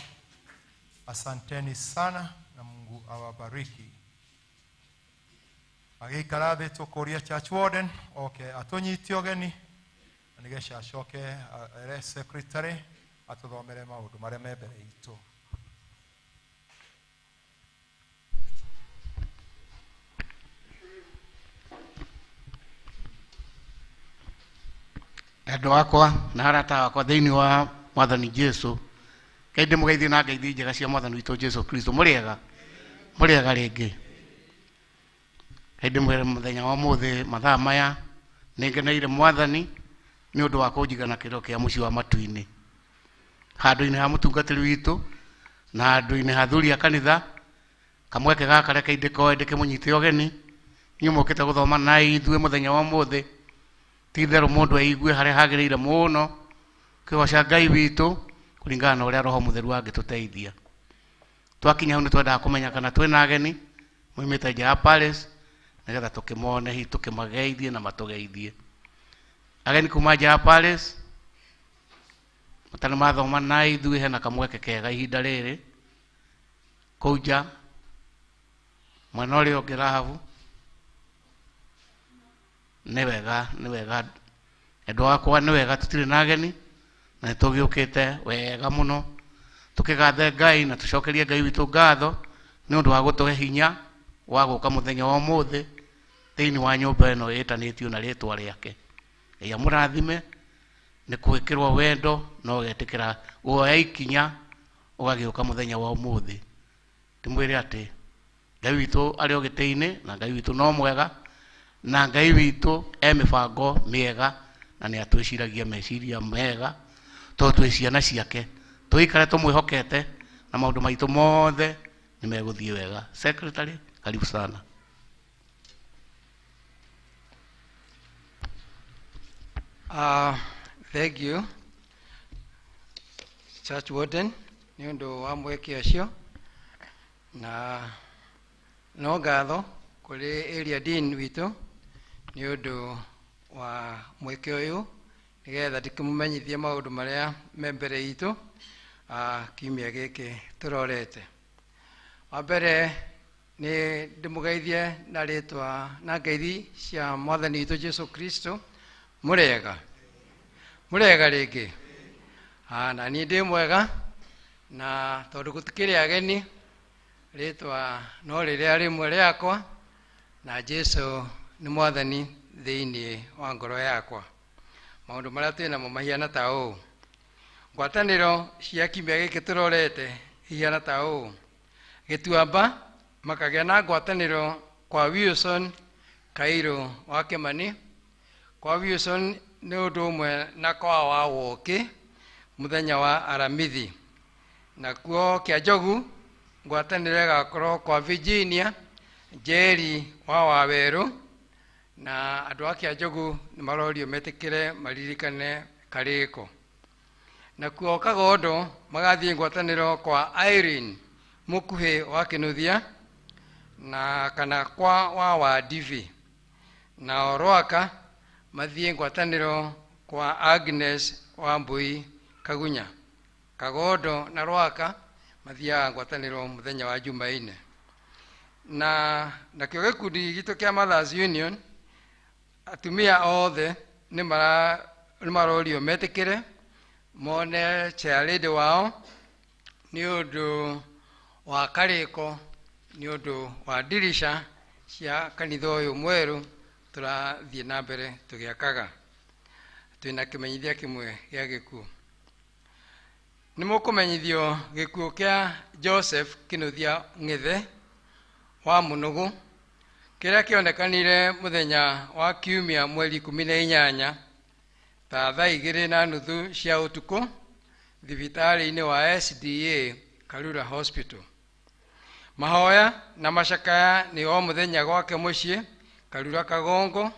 Asanteni sana na Mungu awabariki. Agĩikara thĩ tũkũria church warden oke atũnyite ũgeni na nĩgetha acoke ere secretary atũthomere maũndũ marĩa me mbere itũ. Endwa akwa na arata akwa thĩinĩ wa Mwathani Jesu, Ngai ndĩmũgeithie na ngeithi njega cia Mwathani witũ Jesu Kristo. Mũrĩega? Mũrĩega rĩngĩ. Ngai ndĩmwĩre mũthenya wa ũmũthĩ mathaa maya nĩngeneire Mwathani nĩ ũndũ wa kũnjiga na kĩro kĩa mũciĩ wa matu-inĩ, handũ-inĩ ha mũtungatĩri witũ na handũ-inĩ ha athuri a kanitha. Kamweke gaka reke ndĩkoe ndĩkĩmũnyite ũgeni inyuĩ mũkĩte gũthoma na ithuĩ mũthenya wa ũmũthĩ. Ti itherũ mũndũ eigue harĩa hagĩrĩire mũno kĩgoca Ngai witũ kũringana na ũrĩa Roho Mũtheru angĩtũteithia. Twakinya hau nĩ twendaga kũmenya kana twĩna ageni moimĩte nja ya Paris nĩgetha tũkĩmone hihi tũkĩmageithie na matũgeithie. Ageni kuma nja ya Paris matarĩ mathoma na ithuĩ, hena kamweke kega ihinda rĩrĩ kũu nja mwena ũrĩa ũngĩ Rahabu. Nĩ wega, nĩ wega endwa akwa, nĩ wega tũtirĩ na ageni na nĩ tũgĩũkĩte wega mũno tũkĩgathe Ngai na tũcokerie Ngai witũ ngatho nĩ ũndũ wa gũtũhe hinya wa gũka mũthenya wa ũmũthĩ thĩinĩ wa nyũmba ĩno ĩtanĩtio na rĩtwa rĩake. Ngai amũrathime nĩ gwĩkĩrwo wendo na ũgetĩkĩra guoya ikinya ũgagĩũka mũthenya wa ũmũthĩ. Ndĩmwĩre atĩ Ngai witũ arĩ o gĩtĩ-inĩ na Ngai witũ no mwega na Ngai witũ e mĩbango mĩega na nĩ atwĩciragia meciria mega tondũ twĩ ciana ciake. Tũikare tũmwĩhokete na maũndũ maitũ mothe nĩ megũthiĩ wega. Secretary, karibu sana. Thank you, Church Warden, nĩ ũndũ wa mweke ũcio na no ngatho kũrĩ area dean witũ nĩ ũndũ wa mweke ũyũ nĩgetha ndĩkĩmũmenyithie maũndũ marĩa me mbere itũ kiumia gĩkĩ tũrorete. Wa mbere nĩ ndĩmũgeithie na rĩtwa na ngeithi cia Mwathani witũ Jesu Kristo. Mũrĩega? Mũrĩega rĩngĩ? Na niĩ ndĩ mwega, na tondũ gũtikĩrĩ ageni rĩtwa no rĩrĩa rĩmwe rĩakwa na Jesu nĩ Mwathani thĩinĩ wa ngoro yakwa. Maũndũ marĩa twĩ namo mahiana ta ũũ. Ngwatanĩro cia kiumia gĩkĩ tũrorete ihiana ta ũũ. Gĩtuamba makagĩa na ngwatanĩro kwa Wilson Kairũ wa Kĩmani. Kwa Wilson nĩ ũndũ ũmwe na kwa wa Wokĩ mũthenya wa Aramithi. Nakuo Kĩa Njogu ngwatanĩro ĩgakorwo kwa Virginia Njeri wa Wawerũ, na andũ a Kĩa Njogu nĩ marorio metĩkĩre maririkane Karĩko. Nakuo Kagondo magathiĩ ngwatanĩro kwa Irene Mũkuhĩ wa Kĩnuthia na kana kwa wa Wandivi. Nao Rwaka mathiĩ ngwatanĩro kwa Agnes wa Mbui Kagunya. Kagondo na Rwaka mathiaga ngwatanĩro mũthenya wa Jumaine. Na nakĩo gĩkundi gitũ kĩa Mothers Union atumia othe nĩ marorio metĩkĩre mone chairlady wao nĩ ũndũ wa karĩko nĩ ũndũ wa ndirisha cia kanitha ũyũ mwerũ tũrathiĩ na mbere tũgĩakaga. Twĩna kĩmenyithia kĩmwe gĩa gĩkuũ. Nĩ mũkũmenyithio gĩkuũ kĩa Joseph Kĩnuthia Ng'ethe wa Mũnũgũ kĩrĩa kĩonekanire mũthenya wa kiumia mweri 18 ta thaa 2:30 cia ũtukũ thibitarĩ-inĩ wa SDA Karura Hospital. Mahoya na macakaya nĩ o mũthenya gwake mũciĩ Karura Kagongo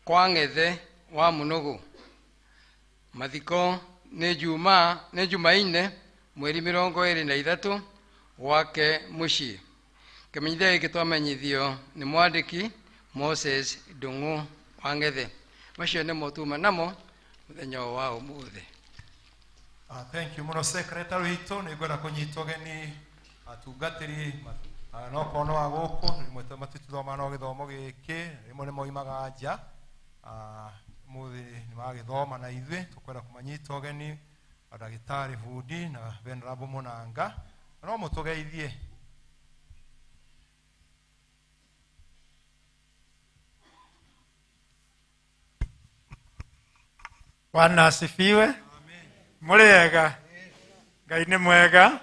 kwa Ng'ethe wa Mũnũgũ. Mathiko nĩ Jumaine mweri 23 gwake mũciĩ. Kĩmenyithia gĩkĩ twamenyithio nĩ mwandĩki Moses Ndung'u wa Ng'ethe. Macio nĩmo tuma namo mũthenya wa ũmũthĩ. Thank you muno secretary witũ. Nĩ ngwenda kũnyita ũgeni atungatĩri no korwo no a gũkũ rĩmwe matitũthomaga no gĩthomo gĩkĩ, rĩmwe nĩ moimaga nja. Mũthĩ nĩ magĩthoma na ithuĩ, tũkwenda kũmanyita ũgeni ndagĩtarĩ Bundi na Venerable Mũnanga, no mũtũgeithie. Bwana asifiwe. Mũrĩega? Ngai nĩ mwega.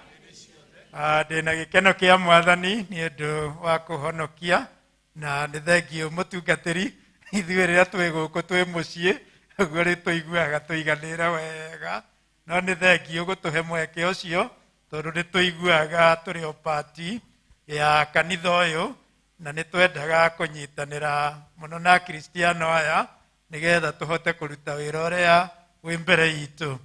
Ndĩna gĩkeno kĩa Mwathani nĩ ũndũ wa kũhonokia, na nĩ thengiũ mũtungatĩri. Ithuĩ rĩrĩa twĩ gũkũ twĩ mũciĩ ũguo rĩ tũiguaga tũiganĩre wega, no nĩ thengiũ gũtũhe mweke ũcio tondũ nĩ tũiguaga tũrĩ o pati ya kanitha ũyũ, na nĩ twendaga kũnyitanĩra mũno na Akristiano aya nĩgetha tũhote kũruta wĩra ũrĩa wĩ mbere itũ.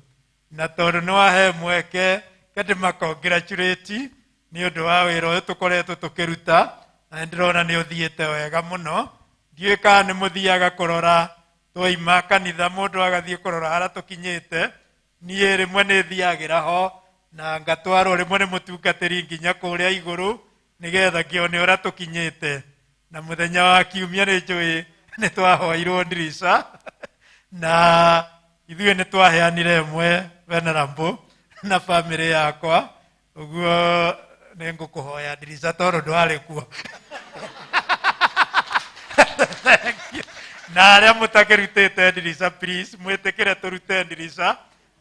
Na tondũ nĩ wahe mweke kandĩ congratulate nĩ ũndũ wa wĩra ũyũ tũkoretwo tũkĩruta, na nĩ ndĩrona nĩ ũthiĩte wega mũno. Ndiũĩ kana nĩ mũthiaga kũrora twaima kanitha mũndũ agathiĩ kũrora harĩa tũkinyĩte. Niĩ rĩmwe nĩ thiagĩra ho na ngatwarwo rĩmwe nĩ mũtungatĩri nginya kũrĩa igũrũ nĩgetha ngĩone ũrĩa tũkinyĩte. Na mũthenya wa kiumia nĩ njũĩ nĩ twahoirwo ndirica na ithuĩ nĩ twaheanire ĩmwe Venerable na bamĩrĩ yakwa, ũguo nĩ ngũkũhoya ndirica tondũ ndwarĩ kuo. Na arĩa mũtakĩrutĩte ndirica, please mwĩtĩkĩre tũrute ndirica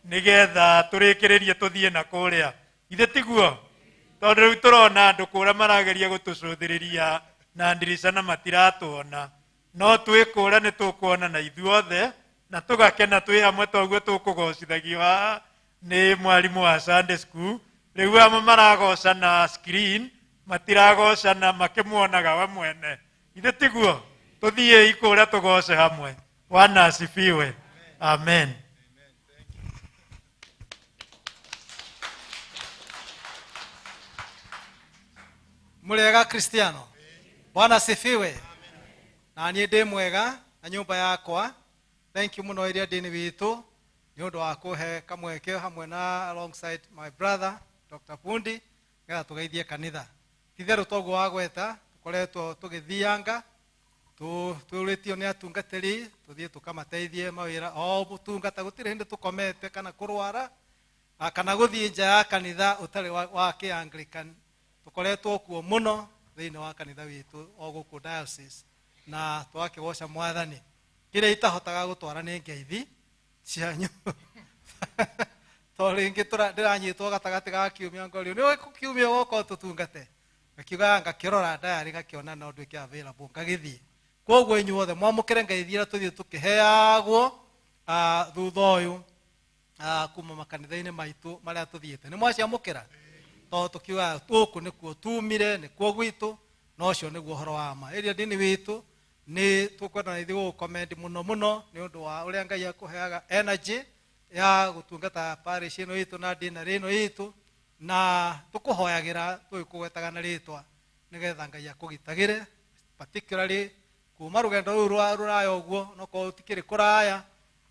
nĩgetha tũrĩkĩrĩrie tũthiĩ na kũrĩa. Ithe tiguo? Tondũ rĩu tũrona andũ kũrĩa marageria gũtũcũthĩrĩria na ndirica na matiratuona, no twĩ kũrĩa nĩ tũkuona na ithuothe na tũgakena twĩ hamwe toguo tũkũgocithagio haha nĩ mwarimũ wa Sunday school. Rĩu amwe maragoca na screen, matiragocana makĩmuonaga we mwene. Ithe tiguo? Tũthiĩi kũrĩa tũgoce hamwe. Bwana asifiwe. Amen. Mũrĩega Kristiano? Bwana asifiwe. Na niĩ ndĩ mwega na nyũmba yakwa. Thank you mũno ĩrĩa ndini witũ nĩ ũndũ wa kũhe kamweke hamwe na alongside my brother Dr. Bundi nĩgetha tũgeithie kanitha. Titherũ toguo wagweta tũkoretwo tũgĩthianga twĩrĩtio nĩ atungatĩri tũthiĩ tũkamateithie mawĩra o mũtungata, gũtirĩ hĩndĩ tũkomete kana kũrwara kana gũthiĩ nja ya kanitha ũtarĩ wa kĩ-Anglican. Tũkoretwo kuo mũno thĩinĩ wa kanitha witũ o gũkũ diocese na twakĩgoca Mwathani. Kĩrĩa itahotaga gũtwara nĩ ngeithi cianyu tondũ rĩngĩ ndĩranyitwo gatagatĩ ga kiumia ngorio nĩ kiumia ũgoka ũtũtungate, ngakiuga ngakĩrora diary ngakĩona no nduĩke available ngagĩthiĩ. Koguo inyuothe mwamũkĩre ngeithi iria tũthiĩ tũkĩheagwo thutha ũyũ kuma makanitha-inĩ maitũ marĩa tũthiĩte. Nĩ mwaciamũkĩra? Tondũ tũkiugaga gũkũ nĩkuo tumire, nĩkuo gwitũ, na ũcio nĩguo ũhoro wa ma. Ĩrĩa ndini witũ nĩ tũkwenda na ithuĩ gũgũkomendi mũno mũno nĩ ũndũ wa ũrĩa Ngai akũheaga energy ya gũtungata parish ĩno itũ na dinarĩ ĩno itũ, na tũkũhoyagĩra tũgĩkũgwetaga na rĩtwa nĩgetha Ngai akũgitagĩre particularly kuma rũgendo rũu rwa rũraya ũguo, no korwo rũtikĩrĩ kũraya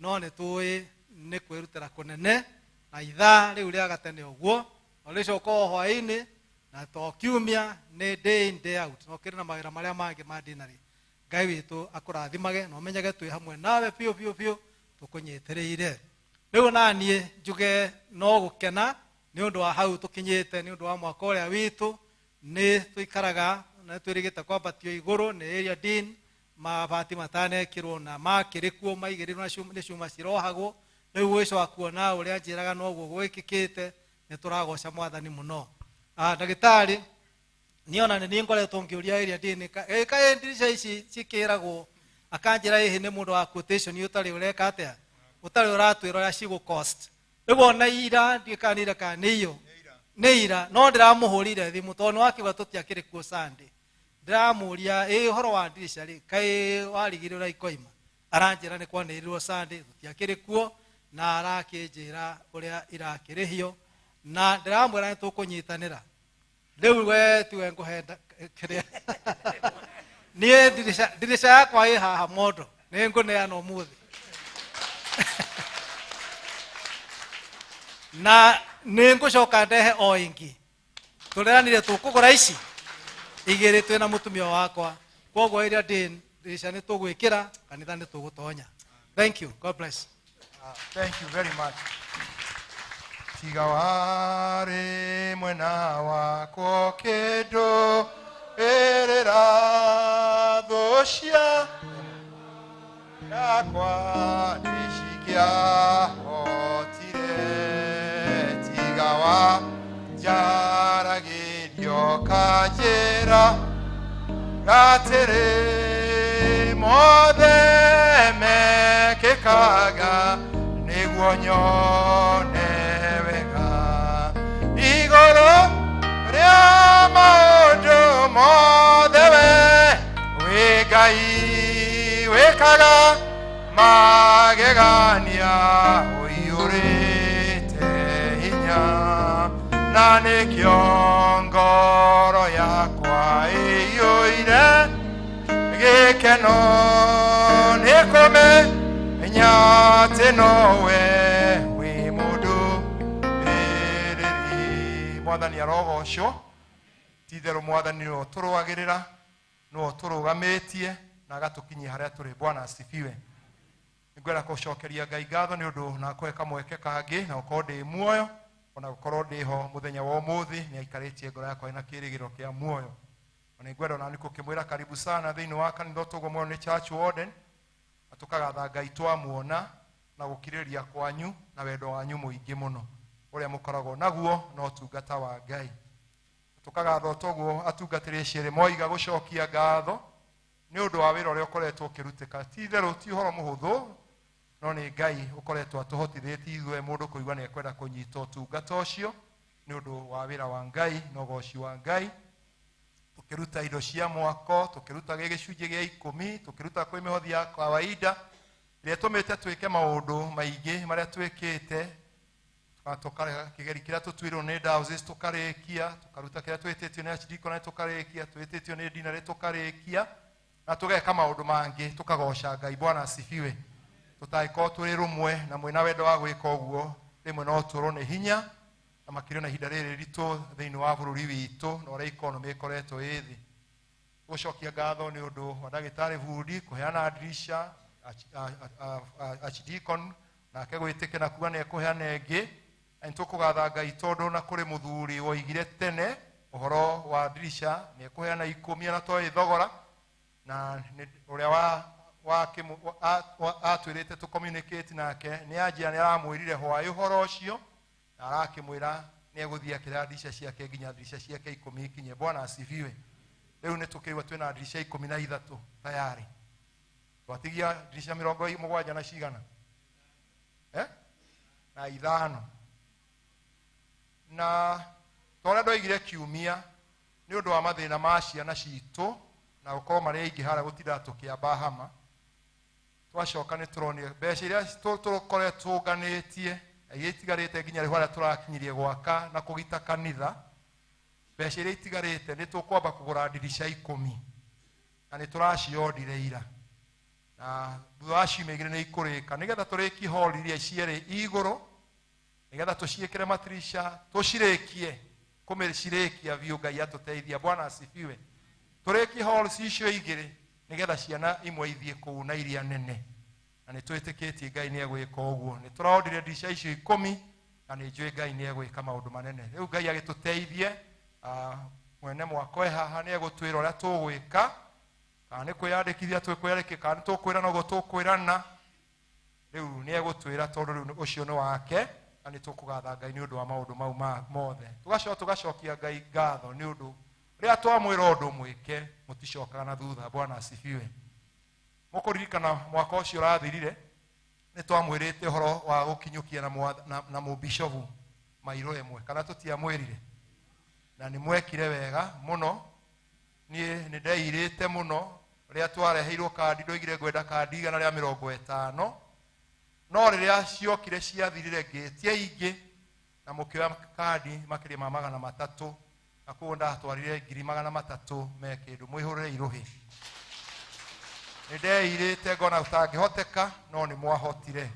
no nĩ tũĩ nĩ kwĩrutĩra kũnene na ithaa rĩu rĩa gatene ũguo na rĩcoka o hwaĩ-inĩ na to kiumia nĩ day in day out, no kĩrĩ na mawĩra marĩa mangĩ ma dinarĩ. Ngai witũ akũrathimage na ũmenyage twĩ hamwe nawe biũ biũ biũ tũkũnyitĩrĩire. Rĩu na niĩ njuge no gũkena nĩ ũndũ wa hau tũkinyĩte, nĩ ũndũ wa mwaka ũrĩa witũ nĩ tũikaraga na twĩrĩgĩte kwambatio igũrũ nĩ area dean, mabati matanekĩrwo na makĩrĩ kuo maigĩrĩrwo na nĩ cuma cirohagwo. Rĩu gwĩcoka kuona ũrĩa njĩraga noguo gwĩkĩkĩte, nĩ tũragoca Mwathani mũno. Ndagĩtarĩ niĩ ona nĩ niĩ ngoretwo ngĩũria area dean kaĩ ndirica ici cikĩragwo, akanjĩra ĩhĩ nĩ mũndũ wa quotation ũtarĩ ũreka atĩa, ũtarĩ ũratwĩra ũrĩa cigũ cost. Rĩu ona ira ndiũĩ kana nĩ ira kana nĩ iyo nĩ ira, no ndĩramũhũrĩire thimũ tondũ nĩ wakiuga tũtiakĩrĩ kuo Sunday. Ndĩramũria ĩ ũhoro wa ndirica rĩ, kaĩ warigire ũrĩa ikoima? Aranjĩra nĩ kwanĩrĩrwo Sunday tũtiakĩrĩ kuo, na arakĩnjĩra ũrĩa irakĩrĩhio, na ndĩramwĩra nĩ tũkũnyitanĩra. Rĩu we tiwe ngũhe kĩrĩa niĩ ndirica yakwa ĩ haha mondo nĩ ngũneana ũmũthĩ. Na nĩ ngũcoka ndehe o ĩngĩ. Tũreranire tũkũgũra ici igĩrĩ twĩna mũtumia wakwa. Koguo ĩrĩa ndĩ ndirica nĩ tũgwĩkĩra, kanitha nĩ tũgũtonya. Thank you. God bless. Thank you very much. Tiga warĩ mwena wakwa kĩndũ ĩrĩra thũ cia yakwa nĩcingĩahotire. Tiga wa njaragĩrio kanjĩra gatĩrĩ mothe mekĩkaga nĩguo nyone wega igũrũ rĩa maũndũ mothe we wĩ Ngai wĩkaga magegania ũiyũrĩte hinya na nĩkĩo ngoro yakwa ĩiyũire gĩkeno nĩ kũmenya atĩ nowe wĩ mũndũ ĩrĩri. Mwathani arogocwo. Ti itherũ Mwathani nĩwe ũtũrũagĩrĩra, nĩwe ũtũrũgamĩtie na agatũkinyia harĩa tũrĩ. Bwana asifiwe. Nĩngwenda gũcokeria Ngai ngatho nĩ ũndũ na kũhe kamweke kangĩ na gũkorwo ndĩ muoyo ona gũkorwo ndĩ ho mũthenya wa ũmũthĩ. Nĩ aikarĩtie ngoro yakwa ĩna kĩĩrĩgĩrĩro kĩa muoyo. Na nĩngwenda ona nĩ gũkĩmwĩra karibu sana thĩinĩ wa kanitha ũtũgwo muoyo nĩ church warden, na tũkagatha Ngai twamuona na gũkirĩrĩria kwanyu na wendo wanyu mũingĩ mũno ũrĩa mũkoragwo naguo na ũtungata wa Ngai. Tũkagatha ũtoguo atungatĩri acio erĩ moiga gũcokia ngatho nĩ ũndũ wa wĩra ũrĩa ũkoretwo ũkĩrutĩka. Ti itherũ ti ũhoro mũhũthũ, no nĩ Ngai ũkoretwo atũhotithĩtie ithuĩ mũndũ kũigua nĩ ekwenda kũnyita ũtungata ũcio nĩ ũndũ wa wĩra wa Ngai na ũgoci wa Ngai. Tũkĩruta indo cia mwako, tũkĩruta gĩcunjĩ gĩa 10, tũkĩruta kwĩ mĩhothi ya kawaida ĩrĩa ĩtũmĩte twĩke maũndũ maingĩ marĩa twĩkĩte. Tũkarega kĩgeri kĩrĩa tũtuirwo nĩ diocese tũkarĩkia, tũkaruta kĩrĩa twĩtĩtio nĩ archdeacon tũkarĩkia, twĩtĩtio nĩ deanery tũkarĩkia, na tũgeka maũndũ mangĩ tũkagoca Ngai. Bwana asifiwe. Tũtangĩkorwo tũrĩ rũmwe na mwĩna wendo wa gwĩka ũguo, rĩmwe no tũrwo nĩ hinya na makĩria na ihinda rĩrĩ ritũ thĩinĩ wa bũrũri witũ na ũrĩa economy ĩkoretwo ĩ thĩ. Gũcokia ngatho nĩ ũndũ wa ndagĩtarĩ Bundi kũheana ndirisha, archdeacon nake gwĩtĩkĩra na kuga nĩ ekũheana ĩngĩ. Na nĩ tũkũgatha Ngai tondũ na kũrĩ mũthuri woigire tene ũhoro wa ndirisha nĩ ekũheana 10 na toĩ thogora, na ũrĩa atwĩrĩte tũ communicate nake nĩ anjia nĩ aramwĩrire hwaĩ ũhoro ũcio na arakĩmwĩra nĩ egũthiĩ akĩra ndirisha ciake nginya ndirisha ciake 10 ikinye. Bwana asifiwe. Rĩu nĩ tũkĩigua twĩna ndirisha 13 tayari. Twatigia ndirisha 70 na cigana? Na 5. Na torĩa ndoigire kiumia nĩ ũndũ wa mathĩna ma ciana citũ na gũkorwo marĩ aingĩ harĩa gũtinda tũkĩamba hama, twacoka nĩ tũronire mbeca iria tũkoretwo tũnganĩtie iria itigarĩte nginya rĩu harĩa tũrakinyirie gwaka na kũgita kanitha, mbeca iria itigarĩte nĩ tũkwamba kũgũra ndirica 10 na nĩ tũraciondire ira, na thutha wa ciumia igĩrĩ nĩ ikũrĩka nĩgetha tũrĩkie hall iria cierĩ igũrũ, nĩgetha tũciĩkĩre matirisha tũcirĩkie kũmĩcirĩkia biũ. Ngai atũteithia. Bwana asifiwe. Tũrĩkie hall icio igĩrĩ nĩgetha ciana imwe ithiĩ kũu na iria nene, na nĩ twĩtĩkĩtie Ngai nĩ egwĩka ũguo. Nĩ tũraondire ndirica icio 10 na nĩ njũĩ Ngai nĩ egwĩka maũndũ manene. Rĩu Ngai agĩtũteithie, mwene mwako e haha nĩ egũtwĩra ũrĩa tũgwĩka, kana nĩ kwĩyandĩkithia twĩkwĩyandĩkithia, kana nĩ tũkwĩrana ũguo tũkwĩrana. Rĩu nĩ egũtwĩra tondũ rĩu ũcio nĩ wake, na nĩ tũkũgatha Ngai nĩ ũndũ wa maũndũ mau mothe. Tũgacoka tũgacokia Ngai ngatho nĩ ũndũ rĩrĩa twamwĩra ũndũ mwĩke mũticokaga na thutha. Bwana asifiwe. Mũkũririkana mwaka ũcio ũrathirire nĩ twamwĩrĩte ũhoro wa gũkinyũkia na mũbishobu mairũ ĩmwe, kana tũtiamwĩrire? Na nĩ mwekire wega mũno. Niĩ nĩ ndeirĩte mũno rĩrĩa twareheirwo kandi, ndoigire ngwenda kandi 150, no rĩrĩa ciokire ciathirire ngĩtia ingĩ na mũkĩoya kandi makĩria ma 300, na koguo ndatwarire 300,000 me kĩndũ. Mwĩhũrĩre irũhĩ. Nĩ ndeirĩte ngona ũtangĩhoteka, no nĩ mwahotire.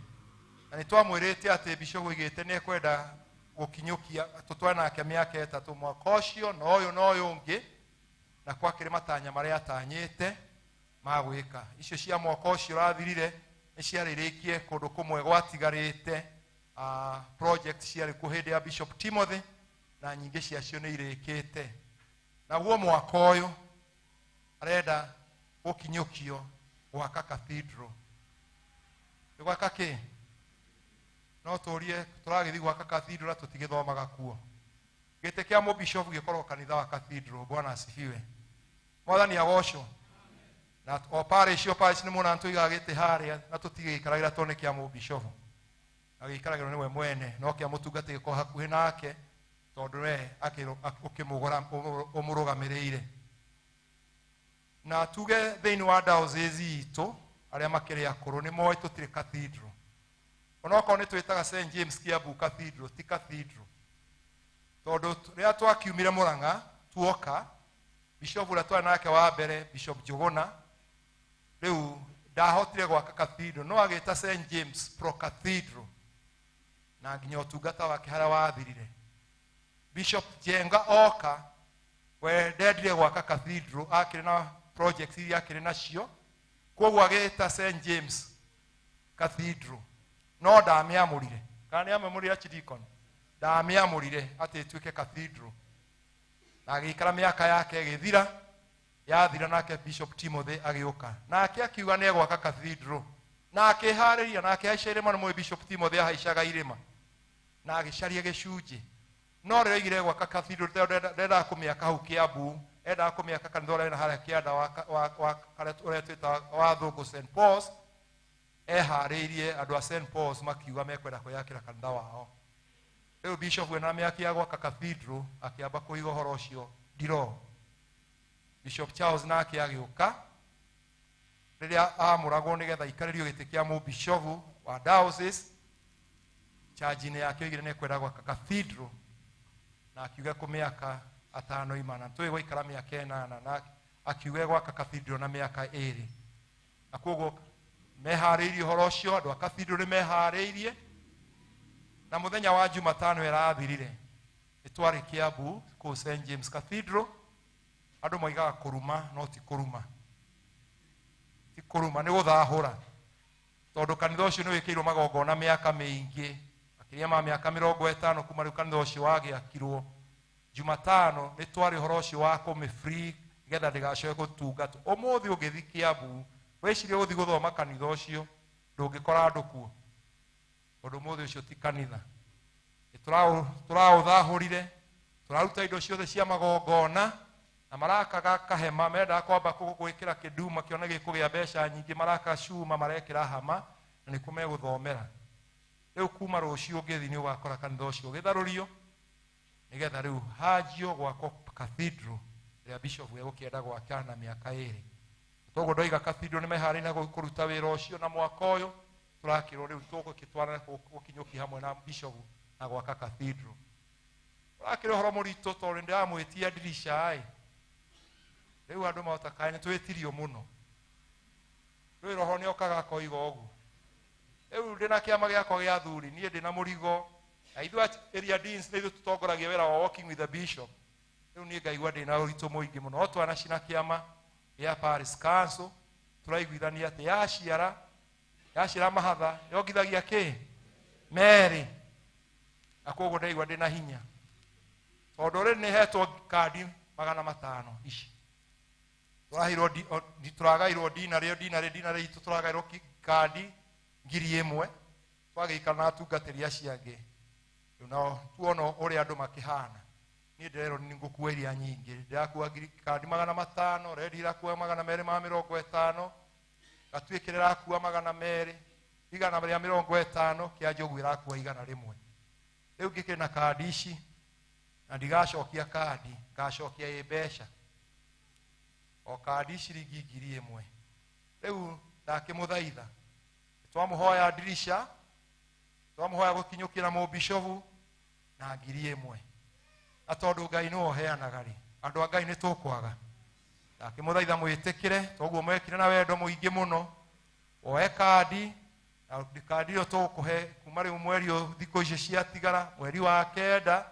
Na nĩ twamwĩrĩte atĩ bishop oigĩte nĩ ekwenda gũkinyũkia tũtware nake mĩaka 3 mwaka ũcio na ũyũ na ũyũ ũngĩ, na kwakĩrĩ matanya marĩa atanyĩte ma gwĩka. Icio cia mwaka ũcio ũrathirire nĩ ciarĩrĩkie kũndũ kũmwe gwatigarĩte, project ciarĩ kuo hĩndĩ ya Bishop Timothy na nyingĩ ciacio nĩ irĩkĩte. Naguo mwaka ũyũ arenda gũkinyũkio gwaka cathedral. Nĩ gwaka kĩ? No tũrie tũragĩthiĩ gwaka cathedral na tũtigĩthomaga kuo. Gĩtĩ kĩa mũbishop gĩkorwo kanitha wa cathedral. Bwana asifiwe. Mwathani agocwo. Na o parish, o parish nĩ muona tũigaga gĩtĩ harĩa na tũtigĩikaragĩra tondũ nĩ kĩa mũbishop. Agĩikaragĩrwo nĩwe mwene, no kĩa mũtungati gĩkorwo hakuhĩ nake tondũ we ũkĩmũgũra ũmũrũgamĩrĩire. Na tuge thĩinĩ wa diocese itũ arĩa makĩrĩ akũrũ nĩ moĩ tũtirĩ cathedral. Onokorwo nĩ twĩtaga St James Kiambu Cathedral, ti cathedral. Tondũ rĩrĩa twakiumire Murang'a tuoka, bishop ũrĩa twarĩ nake wa mbere, Bishop Njuguna, rĩu ndahotire gwaka cathedral, no agĩta St James Pro Cathedral na nginya ũtungata wake harĩa wathirire. Bishop Njenga oka, we ndendire gwaka cathedral, akĩrĩ na project iria akĩrĩ nacio, koguo agĩta St James Cathedral, no ndamĩamũrire. Kana nĩ amĩamũrire archdeacon? Ndamĩamũrire atĩ ĩtuĩke cathedral. Na agĩikara mĩaka yake ĩgĩthira, yathira nake Bishop Timothy agĩũka. Nake akiuga nĩ egwaka cathedral. Na akĩharĩria, na akĩhaica irĩma, nĩ mũĩ Bishop Timothy ahaicaga irĩma. Na agĩcaria gĩcunjĩ. No rĩrĩa oigire gwaka cathedral, ndendaga kũmĩaka hau Kiambu, endaga kũmĩaka kanitha ũrĩa wĩna harĩa kĩanda wa harĩa ũrĩa twĩtaga wa Thũngũ St Paul's. Eharĩirie andũ a St Paul's makiuga mekwenda kwĩyakĩra kanitha wao. Rĩu bishop wena mĩaki ya gwaka cathedral akĩamba kũiga ũhoro ũcio ndiro. Bishop Charles nake agĩũka rĩrĩa amũragwo nĩgetha aikarĩrio gĩtĩ kĩa mũbishobu wa diocese, charge-inĩ yake oigire nĩ ekwenda gwaka cathedral na akiuga kũmĩaka 5 imana. Tũĩ gwaikara mĩaka 8 na akiuga gwaka cathedral na mĩaka 2. Na koguo meharĩirie ũhoro ũcio, andũ a cathedral nĩ meharĩirie. Na mũthenya wa Jumatano ĩrathirire nĩ twarĩ Kiambu kũu St James Cathedral. Andũ moigaga kũruma no ti kũruma, ti kũruma, nĩ gũthahũra, tondũ kanitha ũcio nĩ wĩkĩirwo magongona mĩaka mĩingĩ, makĩria ma mĩaka 50 kuma rĩu kanitha ũcio wagĩakirwo. Jumatano nĩ twarĩ ũhoro ũcio wa kũmĩ free nĩgetha ndĩgacoke gũtungatwo. Ũmũthĩ ũngĩthiĩ Kiambu wĩcirie gũthiĩ gũthoma kanitha ũcio, ndũngĩkora andũ kuo, tondũ ũmũthĩ ũcio ti kanitha. Nĩ tũraũthahũrire, tũraruta indo ciothe cia magongona, na marakaga kahema, mendaga kwamba gwĩkĩra kĩnduma kĩone gĩkũgĩa mbeca nyingĩ, maraka cuma marekĩra hama na nĩkuo megũthomera. Rĩu kuma rũciũ ũngĩthiĩ nĩ ũgakora kanitha ũcio ũgĩtharũrio nĩgetha rĩu hanjio gwakwo cathedral ĩrĩa bishop egũkĩenda gwaka na mĩaka 2. Toguo ndoiga cathedral nĩ meharĩirie na kũruta wĩra ũcio, na mwaka ũyũ tũrakĩrwo rĩu tũgũkĩtwarana gũkinyũkia hamwe na bishop na gwaka cathedral. Ũrakĩrĩ ũhoro mũritũ tondũ nĩndĩramwĩtia ndirica ĩ. Rĩu andũ mahota kaĩ nĩ twĩtirio mũno. Rĩu roho nĩokaga akoiga ũguo. Rĩu ndĩna kĩama gĩakwa gĩa athuri, niĩ ndĩna mũrigo. Na ithuĩ area deans nĩ ithuĩ tũtongoragia wĩra wa walking with the bishop. Rĩu niĩ ngaigua ndĩna ũritũ mũingĩ mũno. No twanacina kĩama gĩa Parish Council, tũraiguithania atĩ yaciara mahatha, yongithagia kĩ? Merĩ. Na koguo ndaigua ndĩna hinya. Tondũ rĩu nĩhetwo kandi 500 ici. Tũraheirwo tũragairwo dinarĩ, dinarĩ, dinarĩ itũ tũragairwo kandi 1000, twagĩikara na atungatĩri acio angĩ. Rĩu nao tuona ũrĩa andũ makĩhana. Niĩ ndĩrerwo nĩ ngũkua iria nyingĩ, ndĩrakua kandi 500, rendi irakua 250, gatuĩkĩre ĩrakua 200, 150, kĩa njogu ĩrakua 100. Rĩu ngĩkĩrĩ na kandi ici, na ndigacokia kandi, ngacokia ĩ mbeca. O kandi ciringi 1000. Rĩu ndakĩmũthaitha, twamũhoya ndirica, twamũhoya gũkinyũkĩra mũbishobu na 1000. Na tondũ Ngai nĩwe ũheanaga rĩ, andũ a Ngai nĩ tũkwaga. Ndakĩmũthaitha mwĩtĩkĩre, toguo mwekire na wendo mũingĩ mũno. Woe kandi Na kandi ĩyo tũgũkũhe kuma rĩu mweri ũyũ thikũ icio ciatigara mweri wa 9,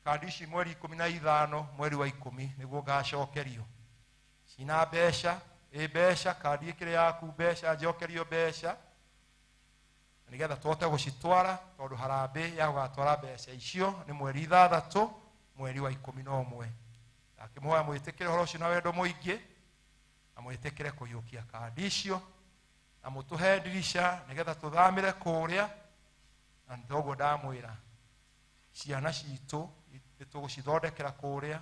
kandi ici mweri 15 mweri wa 10 nĩguo ngacokerio. Cina mbeca, ĩ mbeca, kandi ĩkĩrĩ yaku mbeca, njokerio mbeca nĩgetha tũhote gũcitwara, tondũ harambĩ ya gũgatwara mbeca icio nĩ mweri 6 mweri wa 11. Ndakĩmũhoya mwĩtĩkĩre ũhoro ũcio na wendo mũingĩ, na mwĩtĩkĩre kũiyũkia kandi icio, na mũtũhe ndirica nĩgetha tũthamĩre kũrĩa. Na nĩ toguo ndamwĩra, ciana citũ nĩtũgũcithondekera kũrĩa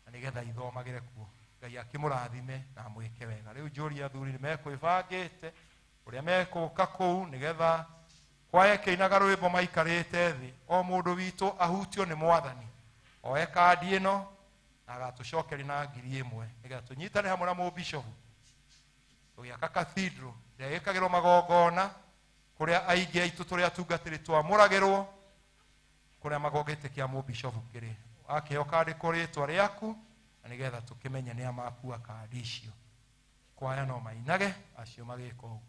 na nĩgetha ithomagĩre kuo. Ngai akĩmũrathime na amwĩke wega. Rĩu njũria athuri nĩ mekwĩbangĩte ũrĩa mekũka kũu nĩgetha kwaya ĩkĩinaga rwĩmbo maikarĩte thĩ, o mũndũ witũ ahutio nĩ Mwathani, oe kandi ĩno na agatũcokeria na 1000 nĩgetha tũnyitane hamwe na mũbishofu tũgĩaka cathedral ĩrĩa ĩkagĩrwo magongona kũrĩa aingĩ aitũ tũrĩ atungatĩri twamũragĩrwo, kũrĩa magongete kĩa mũbishofu kĩrĩ. Wakĩheo kandĩko rĩtwa rĩaku na nĩgetha tũkĩmenye nĩa makua kandi icio. Kwaya no mainage acio magĩka ũguo.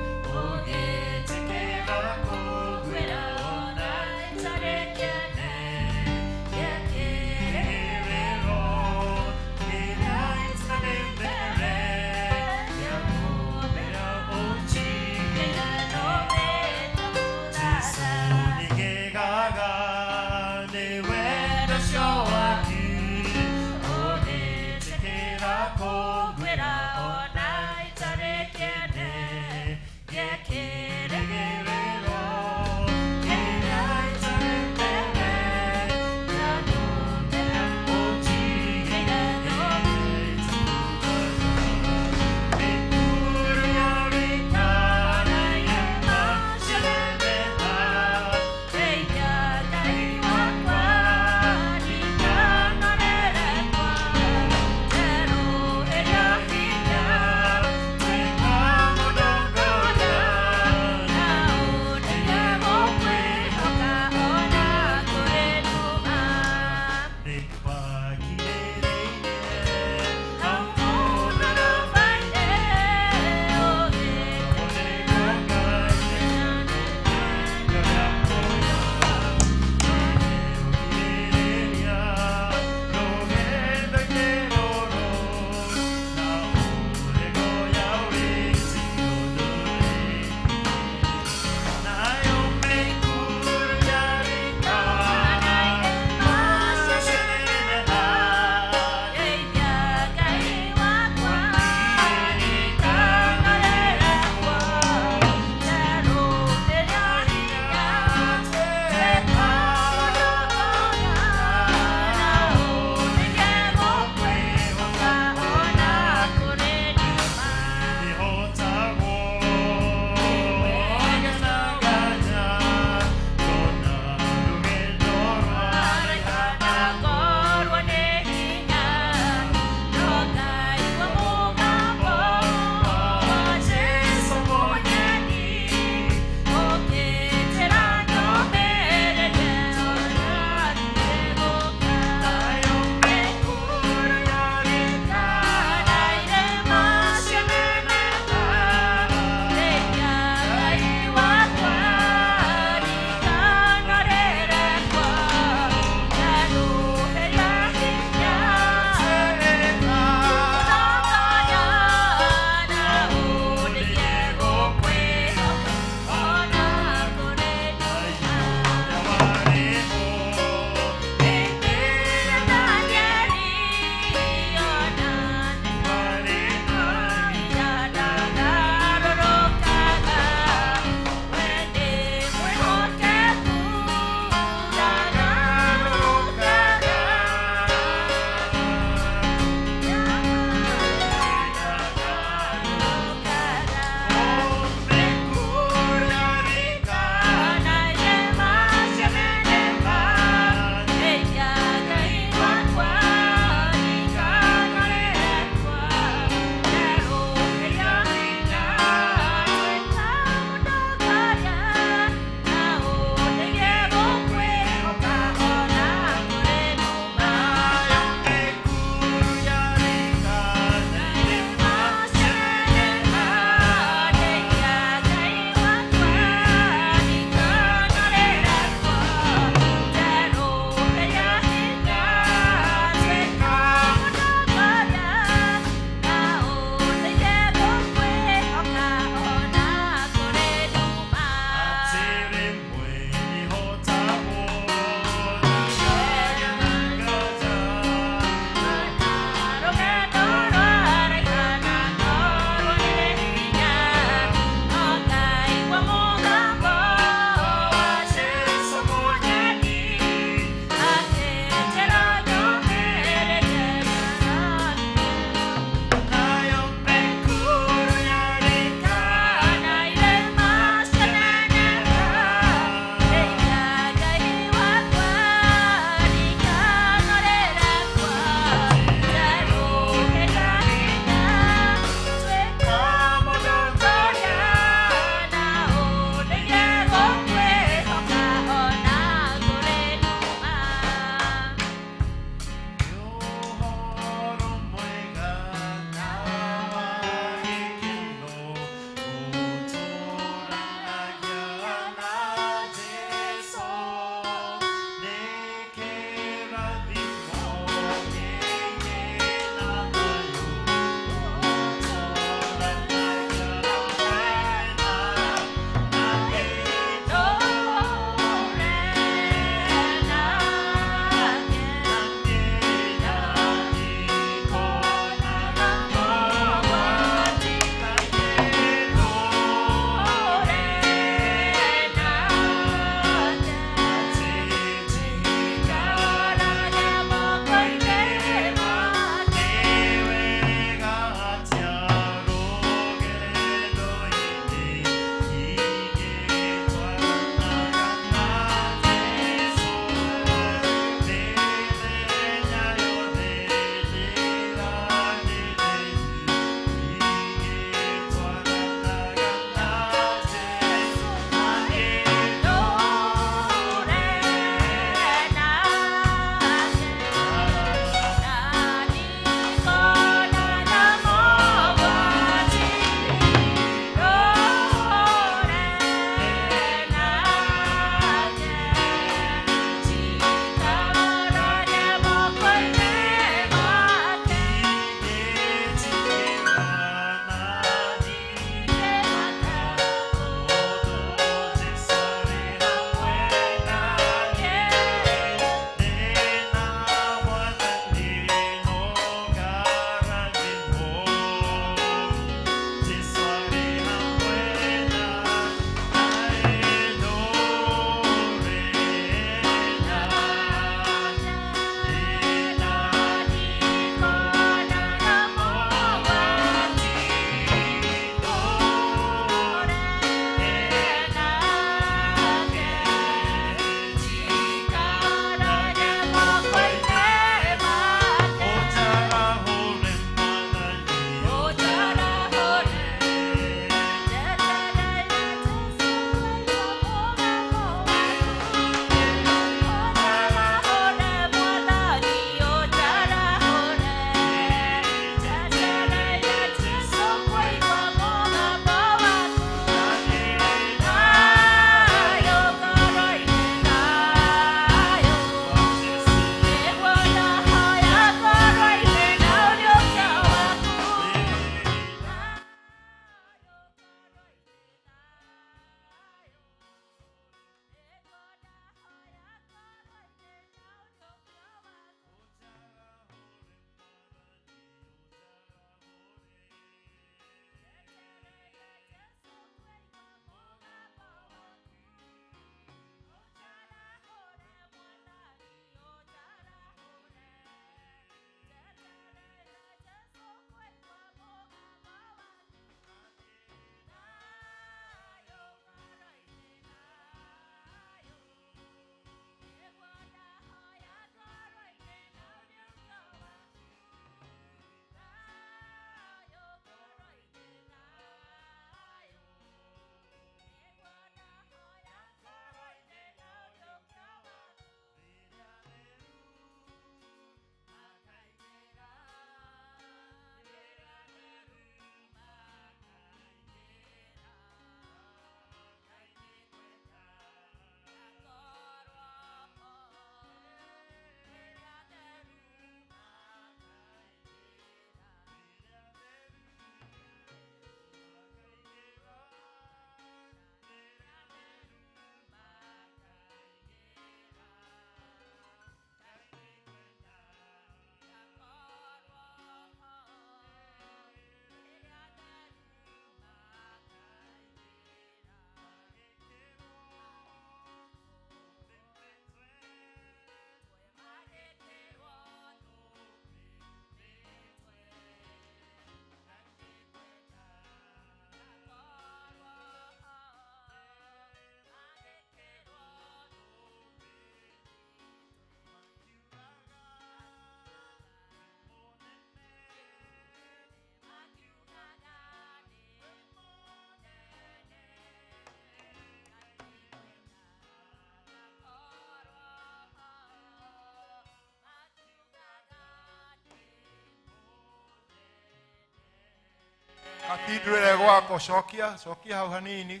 Cathedral ĩrĩa ĩgwakwo, cokia cokia hau hanini,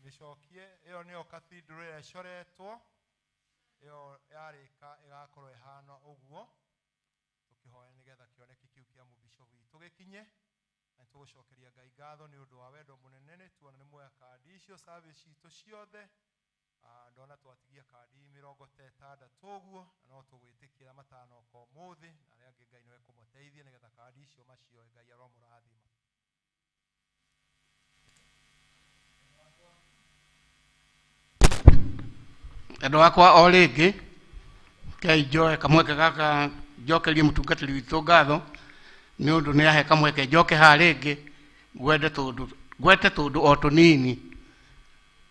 mĩcokie. Ĩyo nĩyo cathedral ĩrĩa ĩcoretwo, ĩyo yarĩka ĩgakorwo ĩhana ũguo. Tũkĩhoya nĩgetha kĩoneki kĩu kĩa mũbishop witũ gĩkinye, na nĩtũgũcokeria Ngai ngatho nĩ ũndũ wa wendo mũnene. Nĩ tuona nĩ muoya kandi icio service citũ ciothe. Ndona twatigia kandi 60 ũguo, na no tũgwĩtĩkĩra matanoka ũmũthĩ, na arĩa angĩ Ngai nĩwe kũmateithia nĩgetha kandi icio macioe. Ngai aromũrathima. Andå akwa o rĩngĩ kei njoe kamweke gaka njokerie mũtungatĩri witũ ngatho nĩ ũndũ nĩ ahe kamweke njoke haha rĩngĩ ngwende tũndũ ngwete tũndũ o tũnini.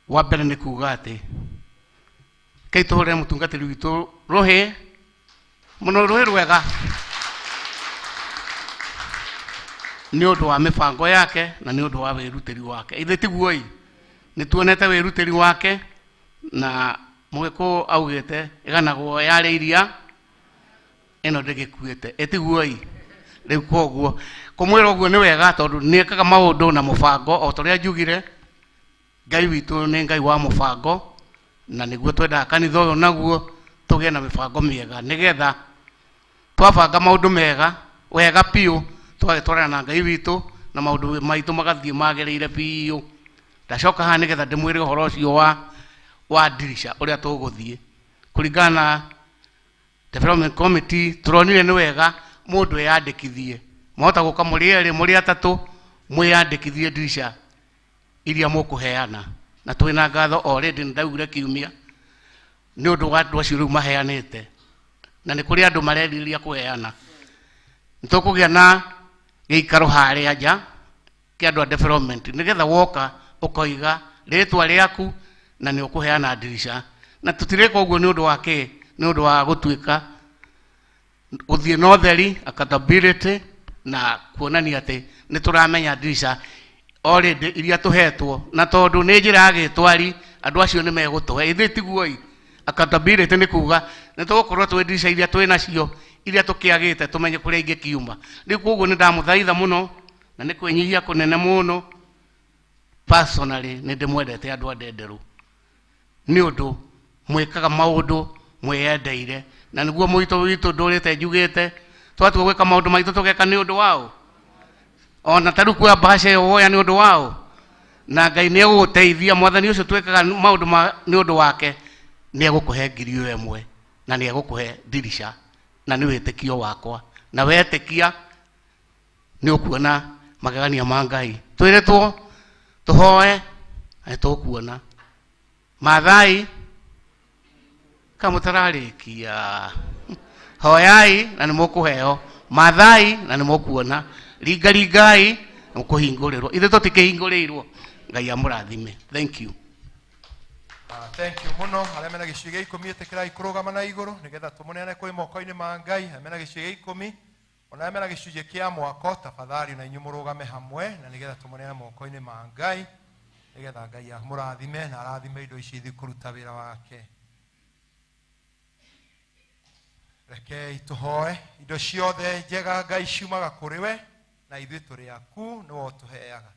Wa mbere nĩ kuga atĩ kei tũhũrĩre mũtungatĩri witũ rũhĩ mũno, rũhĩ rwega nĩ ũndũ wa mĩbango yake na nĩ ũndũ wa wĩrutĩri wake. Ithe tiguo ĩ nĩ tuonete wĩrutĩri wake, na mũgĩkũyũ augĩte ĩganagwo yarĩ iria ĩno ndĩgĩkuĩte, ĩtiguo ĩ. Rĩu koguo kũmwĩra ũguo nĩ wega tondũ nĩ ekaga maũndũ na mũbango o ta ũrĩa njugire. Ngai witũ nĩ Ngai wa mũbango, na nĩguo twendaga kanitha ũyũ naguo tũgĩe na mĩbango mĩega, nĩgetha twabanga maũndũ mega wega biũ tũgagĩtwarana na Ngai witũ na maũndũ maitũ magathiĩ magĩrĩire biũ. Ndacoka haha nĩgetha ndĩmwĩre ũhoro ũcio wa ndirisha ũrĩa tũgũthiĩ kũringana na development committee. Tũronire nĩ wega mũndũ eyandĩkithie, mwahota gũka mũrĩ erĩ mũrĩ atatũ, mwĩyandĩkithie ndirisha iria mũkũheana. Na twĩna ngatho already, nĩ ndaugire kiumia nĩ ũndũ wa andũ acio rĩu maheanĩte, na nĩ kũrĩ andũ marerirĩria kũheana. Nĩ tũkũgĩa na gĩikaro harĩa nja kĩa andũ a development, nĩgetha woka ũkoiga rĩtwa rĩaku na nĩ ũkũheana ndirisha. Na tũtirĩka ũguo nĩ ũndũ wa kĩ, nĩ ũndũ wa gũtuĩka gũthiĩ na ũtheri, accountability, na kuonania atĩ nĩ tũramenya ndirisha already iria tũhetwo, na tondũ nĩ njĩra ya gĩtwari andũ acio nĩ megũtũhe. Ithuĩ tiguo ĩ, accountability nĩ kuga nĩ tũgũkorwo twĩ ndirisha iria twĩ nacio iria tũkĩagĩte tũmenye kũrĩa ingĩkiuma. Rĩu koguo nĩ ndamũthaitha mũno na nĩ kwĩnyihia kũnene mũno. Personally nĩ ndĩmwendete andũ a Ndenderũ nĩ ũndũ mwĩkaga maũndũ mwĩyendeire, na nĩguo mũito witũ ndũrĩte njugĩte twatua gwĩka maũndũ maitũ tũgeka nĩ ũndũ wao. Ona ta rĩu kuoya mbaca ĩyo woya nĩ ũndũ wao, na Ngai nĩ egũgũteithia. Mwathani ũcio twĩkaga maũndũ ma nĩ ũndũ wake nĩ egũkũhe ngiri ĩyo ĩmwe na nĩ egũkũhe ndirisha, na nĩ wĩtĩkio wakwa, na wetĩkia nĩ ũkuona magegania ma Ngai. Twĩrĩtwo tũhoe na nĩ tũkuona. Mathai kamũtararĩkia, hoyai na nĩ mũkũheo, mathai na nĩ mũkuona, ringaringai na mũkũhingũrĩrwo. Ithuĩ tũtikĩhingũrĩirwo. Ngai amũrathime. Thank you. Thank you mũno. Arĩa mena gĩcunjĩ gĩa 10, ĩtĩkĩrai kũrũgama na igũrũ nĩgetha tũmũneane kwĩ moko-inĩ ma Ngai. Arĩa mena gĩcunjĩ gĩa 10, ona arĩa mena gĩcunjĩ kĩa mwako, tafadhali na inyuĩ mũrũgame hamwe na nĩgetha tũmũneane moko-inĩ ma Ngai, nĩgetha Ngai amũrathime na arathime indo ici ithiĩ kũruta wĩra wake. Rekei tũhoe. Indo ciothe njega Ngai ciumaga kũrĩ we, na ithuĩ tũrĩ aku, nĩwe ũtũheaga.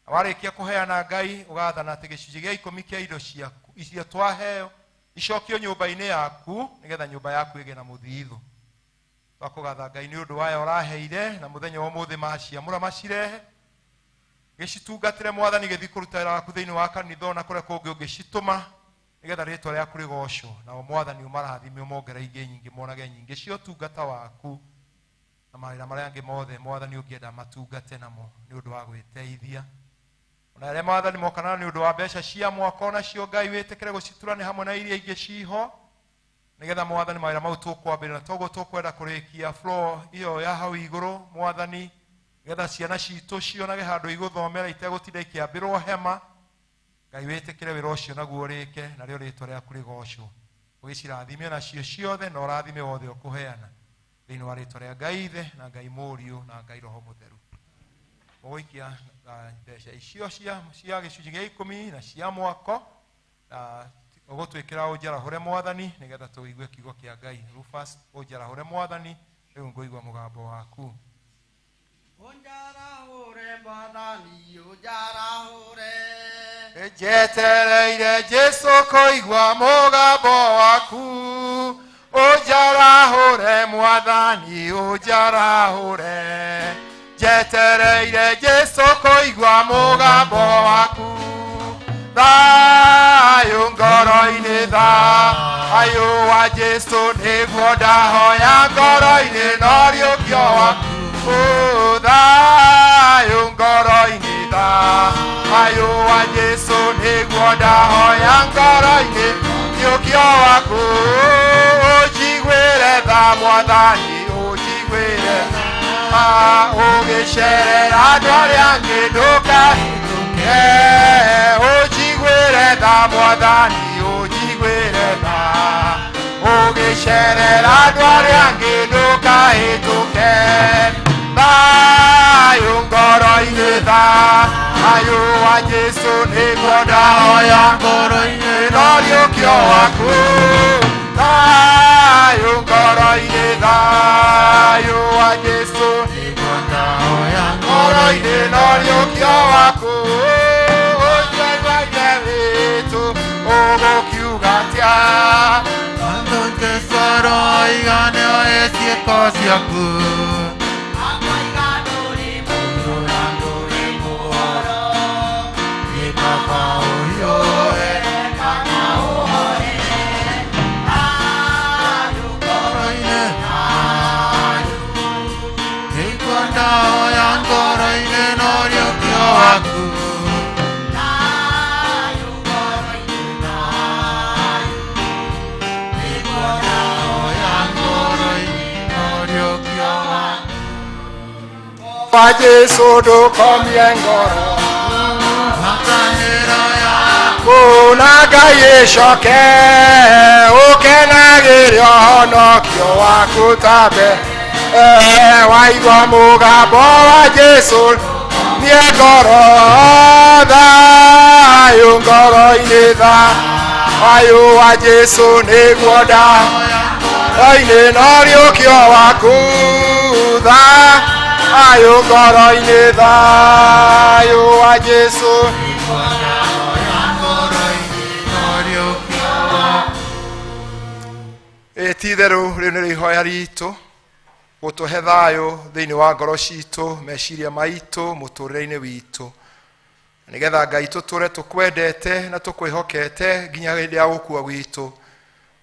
Na warĩkia kũheana Ngai, ũgathana atĩ gĩcunjĩ gĩa 10 kĩa indo ciaku icio twaheo icokio nyũmba-inĩ yaku, nĩgetha nyũmba yaku ĩgĩe na mũthithũ. Twakũgatha Ngai nĩ ũndũ waya ũraheire, na mũthenya wa ũmũthĩ maciamũra macirehe gĩcitungatĩre Mwathani, gĩthiĩ kũruta wĩra waku thĩinĩ wa kanitha ona kũrĩa kũngĩ ũngĩcitũma, nĩgetha rĩtwa rĩaku rĩgocwo. Nao Mwathani ũmarathime, ũmongere ingĩ nyingĩ, monage nyingĩ cia ũtungata waku na mawĩra marĩa angĩ mothe Mwathani ũngĩenda matungate namo nĩ ũndũ wa gwĩteithia. Ona arĩa Mwathani mokana nĩ ũndũ wa mbeca cia mwaka, onacio Ngai wĩtĩkĩre gũcitura nĩ hamwe na iria ingĩ ciho, nĩgetha Mwathani mawĩra mau tũkwambĩrĩria na toguo tũkwenda kũrĩkia floor ĩyo ya hau igũrũ Mwathani, nĩgetha ciana citũ cionage handũ igũthomera itegũtinda ikĩambĩrwo hema. Ngai wĩtĩkĩre wĩra ũcio naguo ũrĩke, narĩo rĩtwa rĩaku rĩgocwo. Ũgĩcirathime nacio ciothe, na ũrathime wothe ũkũheana thĩinĩ wa rĩtwa rĩa Ngai Ithe na Ngai Mũriũ na Ngai Roho Mũtheru. Mũgũikia mbeca icio cia gĩcunjĩ gĩa 10 na cia mwako, na ũgũtwĩkĩra ũnjarahũre Mwathani, nĩgetha tũigue kiugo kĩa Ngai. Rufus, ũnjarahũre Mwathani, rĩu ngũigua mũgambo waku. Ũnjarahũre Mwathani, ũnjarahũre. Njetereire Jesu kũigua mũgambo waku, ũnjarahũre Mwathani, ũnjarahũre. Njetereire Jesu kũigua mũgambo waku, thayũ ngoro-inĩ, thayũ wa Jesu nĩguo ndahoya ngoro-inĩ, no riũkio waku. Thayũ ngoro-inĩ, thayũ wa Jesu nĩguo ndahoya ngoro-inĩ, riũkio waku. Ũnjiguĩre tha Mwathani, ũnjiguĩre tha, ũgĩcerera andũ arĩa angĩ ndũkahĩtũke. Ũnjiguĩre tha Mwathani, ũnjiguĩre tha, ũgĩcerera andũ arĩa angĩ ndũkahĩtũke. Thayũ ngoro-inĩ, thayũ wa Jesu nĩguo ndahoya ngoro-inĩ, no riũkio waku. Thayũ ngoro-inĩ, thayũ wa Jesu nĩguo ndahoya ngoro-inĩ, no riũkio waku. Ũnjiguĩre witũ ũgũkiuga atĩa? Tondũ Jesũ aroiga nĩoĩ ciĩko ciaku. Akoiga ndũrĩ mũndũ na ndũrĩ mũhoro. Nĩ kaba ũhiũhe Kana ũhorere. Thayũ ngoro-inĩ, thayũ nĩguo ndahoya ngoro-inĩ, no riũkio waku. Thayũ ngoro-inĩ, thayũ Nĩguo ndahoya ngoro-inĩ, no riũkio waku. Wa Jesu ndũkomie ngoro, Ngwatanĩro yaku kuna Ngai ĩcoke, ũkenagĩre ũhonokio waku ta mbere. Waigua mũgambo wa Jesu niĩ ngoro, thayũ ngoro-inĩ, thayũ wa Jesu nĩguo ndahoya-inĩ, no riũkio waku. Thayũ ngoro-inĩ, thayũ wa Jesu. Nĩguo ndahoya ngoro-inĩ, no riũkio waku. Ĩ ti itherũ rĩu nĩrĩo ihoya ritũ, gũtũhe thayũ thĩinĩ wa ngoro citũ, meciria maitũ, mũtũrĩre-inĩ witũ, nĩgetha Ngai tũtũre tũkwendete na tũkwĩhokete nginya hĩndĩ ya gũkua gwitũ,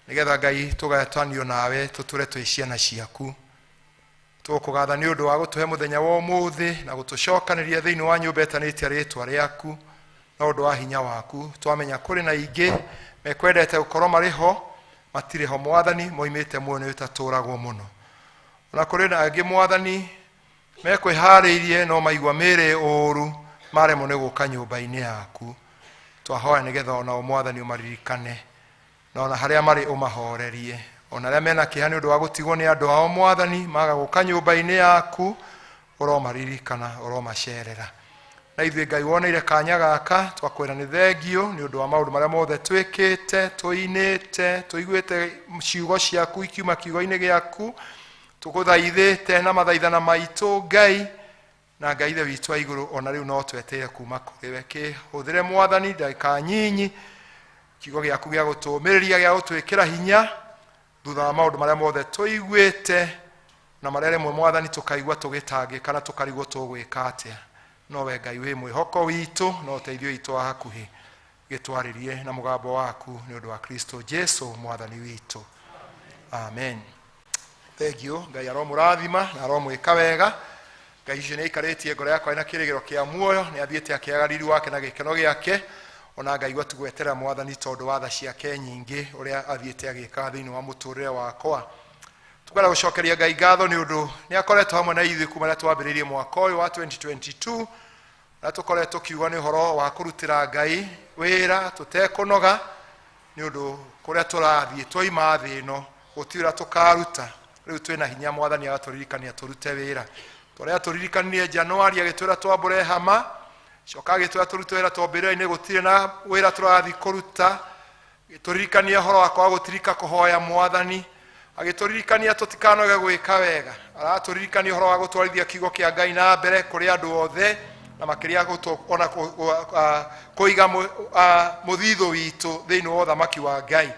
nĩgetha Ngai tũgatanio nawe, tũtũre twĩ ciana ciaku. Tũgũkũgatha nĩ ũndũ wa gũtũhe mũthenya wa ũmũthĩ na gũtũcokanĩria thĩinĩ wa nyũmba ĩtanĩtie rĩtwa rĩaku na ũndũ wa hinya waku. Twamenya kũrĩ na ingĩ mekwendete gũkorwo marĩ ho, matirĩ ho Mwathani, moimĩte muoyo nĩ ũtatũragwo mũno. Ona kũrĩ na angĩ Mwathani mekwĩharĩirie, no maigua mĩĩrĩ ũũru, maremwo nĩ gũka nyũmba-inĩ yaku. Twahoya nĩgetha onao Mwathani ũmaririkane, na ona harĩa marĩ ũmahorerie, ona arĩa mena kĩeha nĩ ũndũ wa gũtigwo nĩ andũ ao Mwathani, maga gũka nyũmba-inĩ yaku, ũromaririkana, ũromacerera. Na ithuĩ Ngai woneire kanya gaka, twakwĩra nĩ thengio nĩ ũndũ wa maũndũ marĩa mothe twĩkĩte, tũinĩte, tũiguĩte ciugo ciaku ikiuma kiugo-inĩ gĩaku, tũgũthaithĩte na mathaithana maitũ Ngai, na Ngai ithe witũ wa igũrũ, ona rĩu no tweteire kuma kũrĩ we. Kĩhũthĩre Mwathani ndagĩka nyinyi kiugo gĩaku gĩa gũtũũmĩrĩria, gĩa gũtwĩkĩra hinya thutha wa maũndũ marĩa mothe tũiguĩte na marĩa rĩmwe Mwathani tũkaigua tũgĩtangĩka na tũkarigwo tũgwĩka atĩa. No we Ngai wĩ mwĩhoko witũ na ũteithio witũ wa hakuhĩ, gĩtwarĩrie na mũgambo waku nĩ ũndũ wa Kristo Jesu Mwathani witũ, amen. Thengio. Ngai aromũrathima na aromwĩka wega. Ngai ũcio nĩ aikarĩtie ngoro yakwa ĩna kĩrĩgĩro kĩa muoyo, nĩ athiĩte akĩaga riri wake na gĩkeno gĩake. Ona ngaigua tu gwetera Mwathani tondũ wa tha ciake nyingĩ, ũrĩa athiĩte agĩkaga thĩinĩ wa mũtũrĩre wakwa. Tukwenda gũcokeria Ngai ngatho nĩ ũndũ nĩ akoretwo hamwe na ithuĩ kuma rĩrĩa twambĩrĩirie mwaka ũyũ wa 2022, na tũkoretwo tũkiuga nĩ ũhoro wa kũrutĩra Ngai wĩra tũtekũnoga, nĩ ũndũ kũrĩa tũrathiĩ twaima thĩ ĩno gũtirĩ ũrĩa tũkaruta. Rĩu twĩna hinya Mwathani agatũririkania tũrute wĩra. Tũrĩa tũririkanirie Januari agĩtwĩra twambũre hama, coka agĩtwĩra tũrute wĩra twambĩrĩra-inĩ, gũtirĩ na wĩra tũrathiĩ kũruta. Tũririkanie ũhoro wa kwaga gũtirika kũhoya Mwathani. Agĩtũririkania tũtikanoge gwĩka wega. Aratũririkania ũhoro wa gũtwarithia kiugo kĩa Ngai na mbere kũrĩ andũ othe, na makĩria ona kũiga mũthithũ witũ thĩinĩ wa ũthamaki wa Ngai.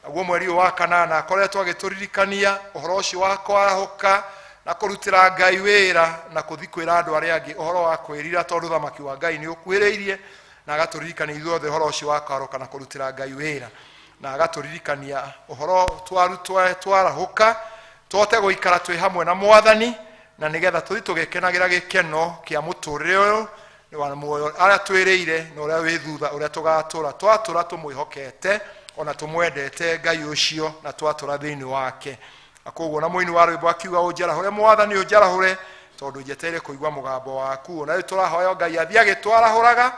Naguo mweri ũyũ wa kanana akoretwo agĩtũririkania ũhoro ũcio wa kwarahũka na kũrutĩra Ngai wĩra na kũthi kwĩra andũ arĩa angĩ ũhoro wa kwĩrira, tondũ ũthamaki wa Ngai nĩ ũkuhĩrĩirie, na agatũririkania ithuothe ũhoro ũcio wa kwarahũka na kũrutĩra Ngai wĩra, na agatũririkania ũhoro twarahũka tũhote gũikara twĩ hamwe na Mwathani, na nĩgetha tũthiĩ tũgĩkenagĩra gĩkeno kĩa mũtũrĩre ũyũ wa muoyo arĩa twĩrĩire na ũrĩa wĩ thutha ũrĩa tũgatũra twatũra tũmwĩhokete ona tũmwendete Ngai ũcio na twatũra thĩinĩ wake. Na koguo na mũini wa rwĩmbo akiuga, ũnjarahũre Mwathani, ũnjarahũre, tondũ njetereire kũigua mũgambo waku. Ona rĩu tũrahoya Ngai athiĩ agĩtwarahũraga,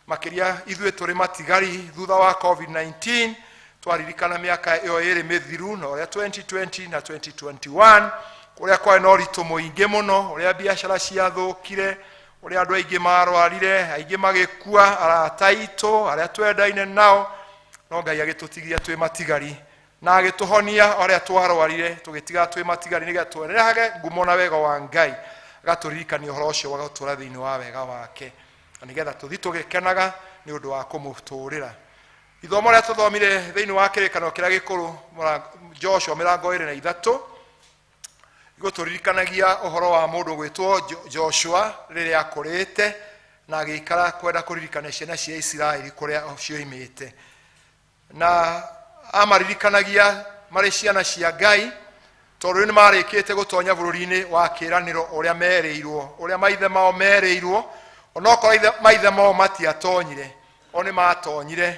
makĩria ithuĩ tũrĩ matigari thutha wa COVID-19. Twaririkana mĩaka ĩyo ĩrĩ mĩthiru na ũrĩa 2020 na 2021 kũrĩa kwarĩ na ũritũ mũingĩ mũno, ũrĩa biacara ciathũkire, ũrĩa andũ aingĩ marwarire, aingĩ magĩkua, arata aitũ arĩa twendaine nao, no Ngai agĩtũtigia twĩ matigari na agĩtũhonia arĩa twarwarire, tũgĩtiga twĩ matigari nĩgetha twerehage ngumo na wega wa Ngai. Agatũririkania ũhoro ũcio wa gũtũra thĩinĩ wa wega wake, na nĩgetha tũthiĩ tũgĩkenaga nĩ ũndũ wa kũmũtũrĩra. Ithomo rĩrĩa tũthomire thĩinĩ wa kĩrĩkanĩro kĩrĩa gĩkũrũ, Joshua 23, igũtũririkanagia ũhoro wa mũndũ gwĩtwo Joshua rĩrĩa akũrĩte na agĩikara kwenda kũririkana ciana cia Isiraeli kũrĩa cioimĩte, na amaririkanagia marĩ ciana cia Ngai, tondũ rĩu nĩmarĩkĩte gũtonya bũrũri-inĩ wa kĩĩranĩro ũrĩa merĩirwo, ũrĩa maithe mao merĩirwo. Onokorwo maithe mao matiatonyire, o nĩmatonyire.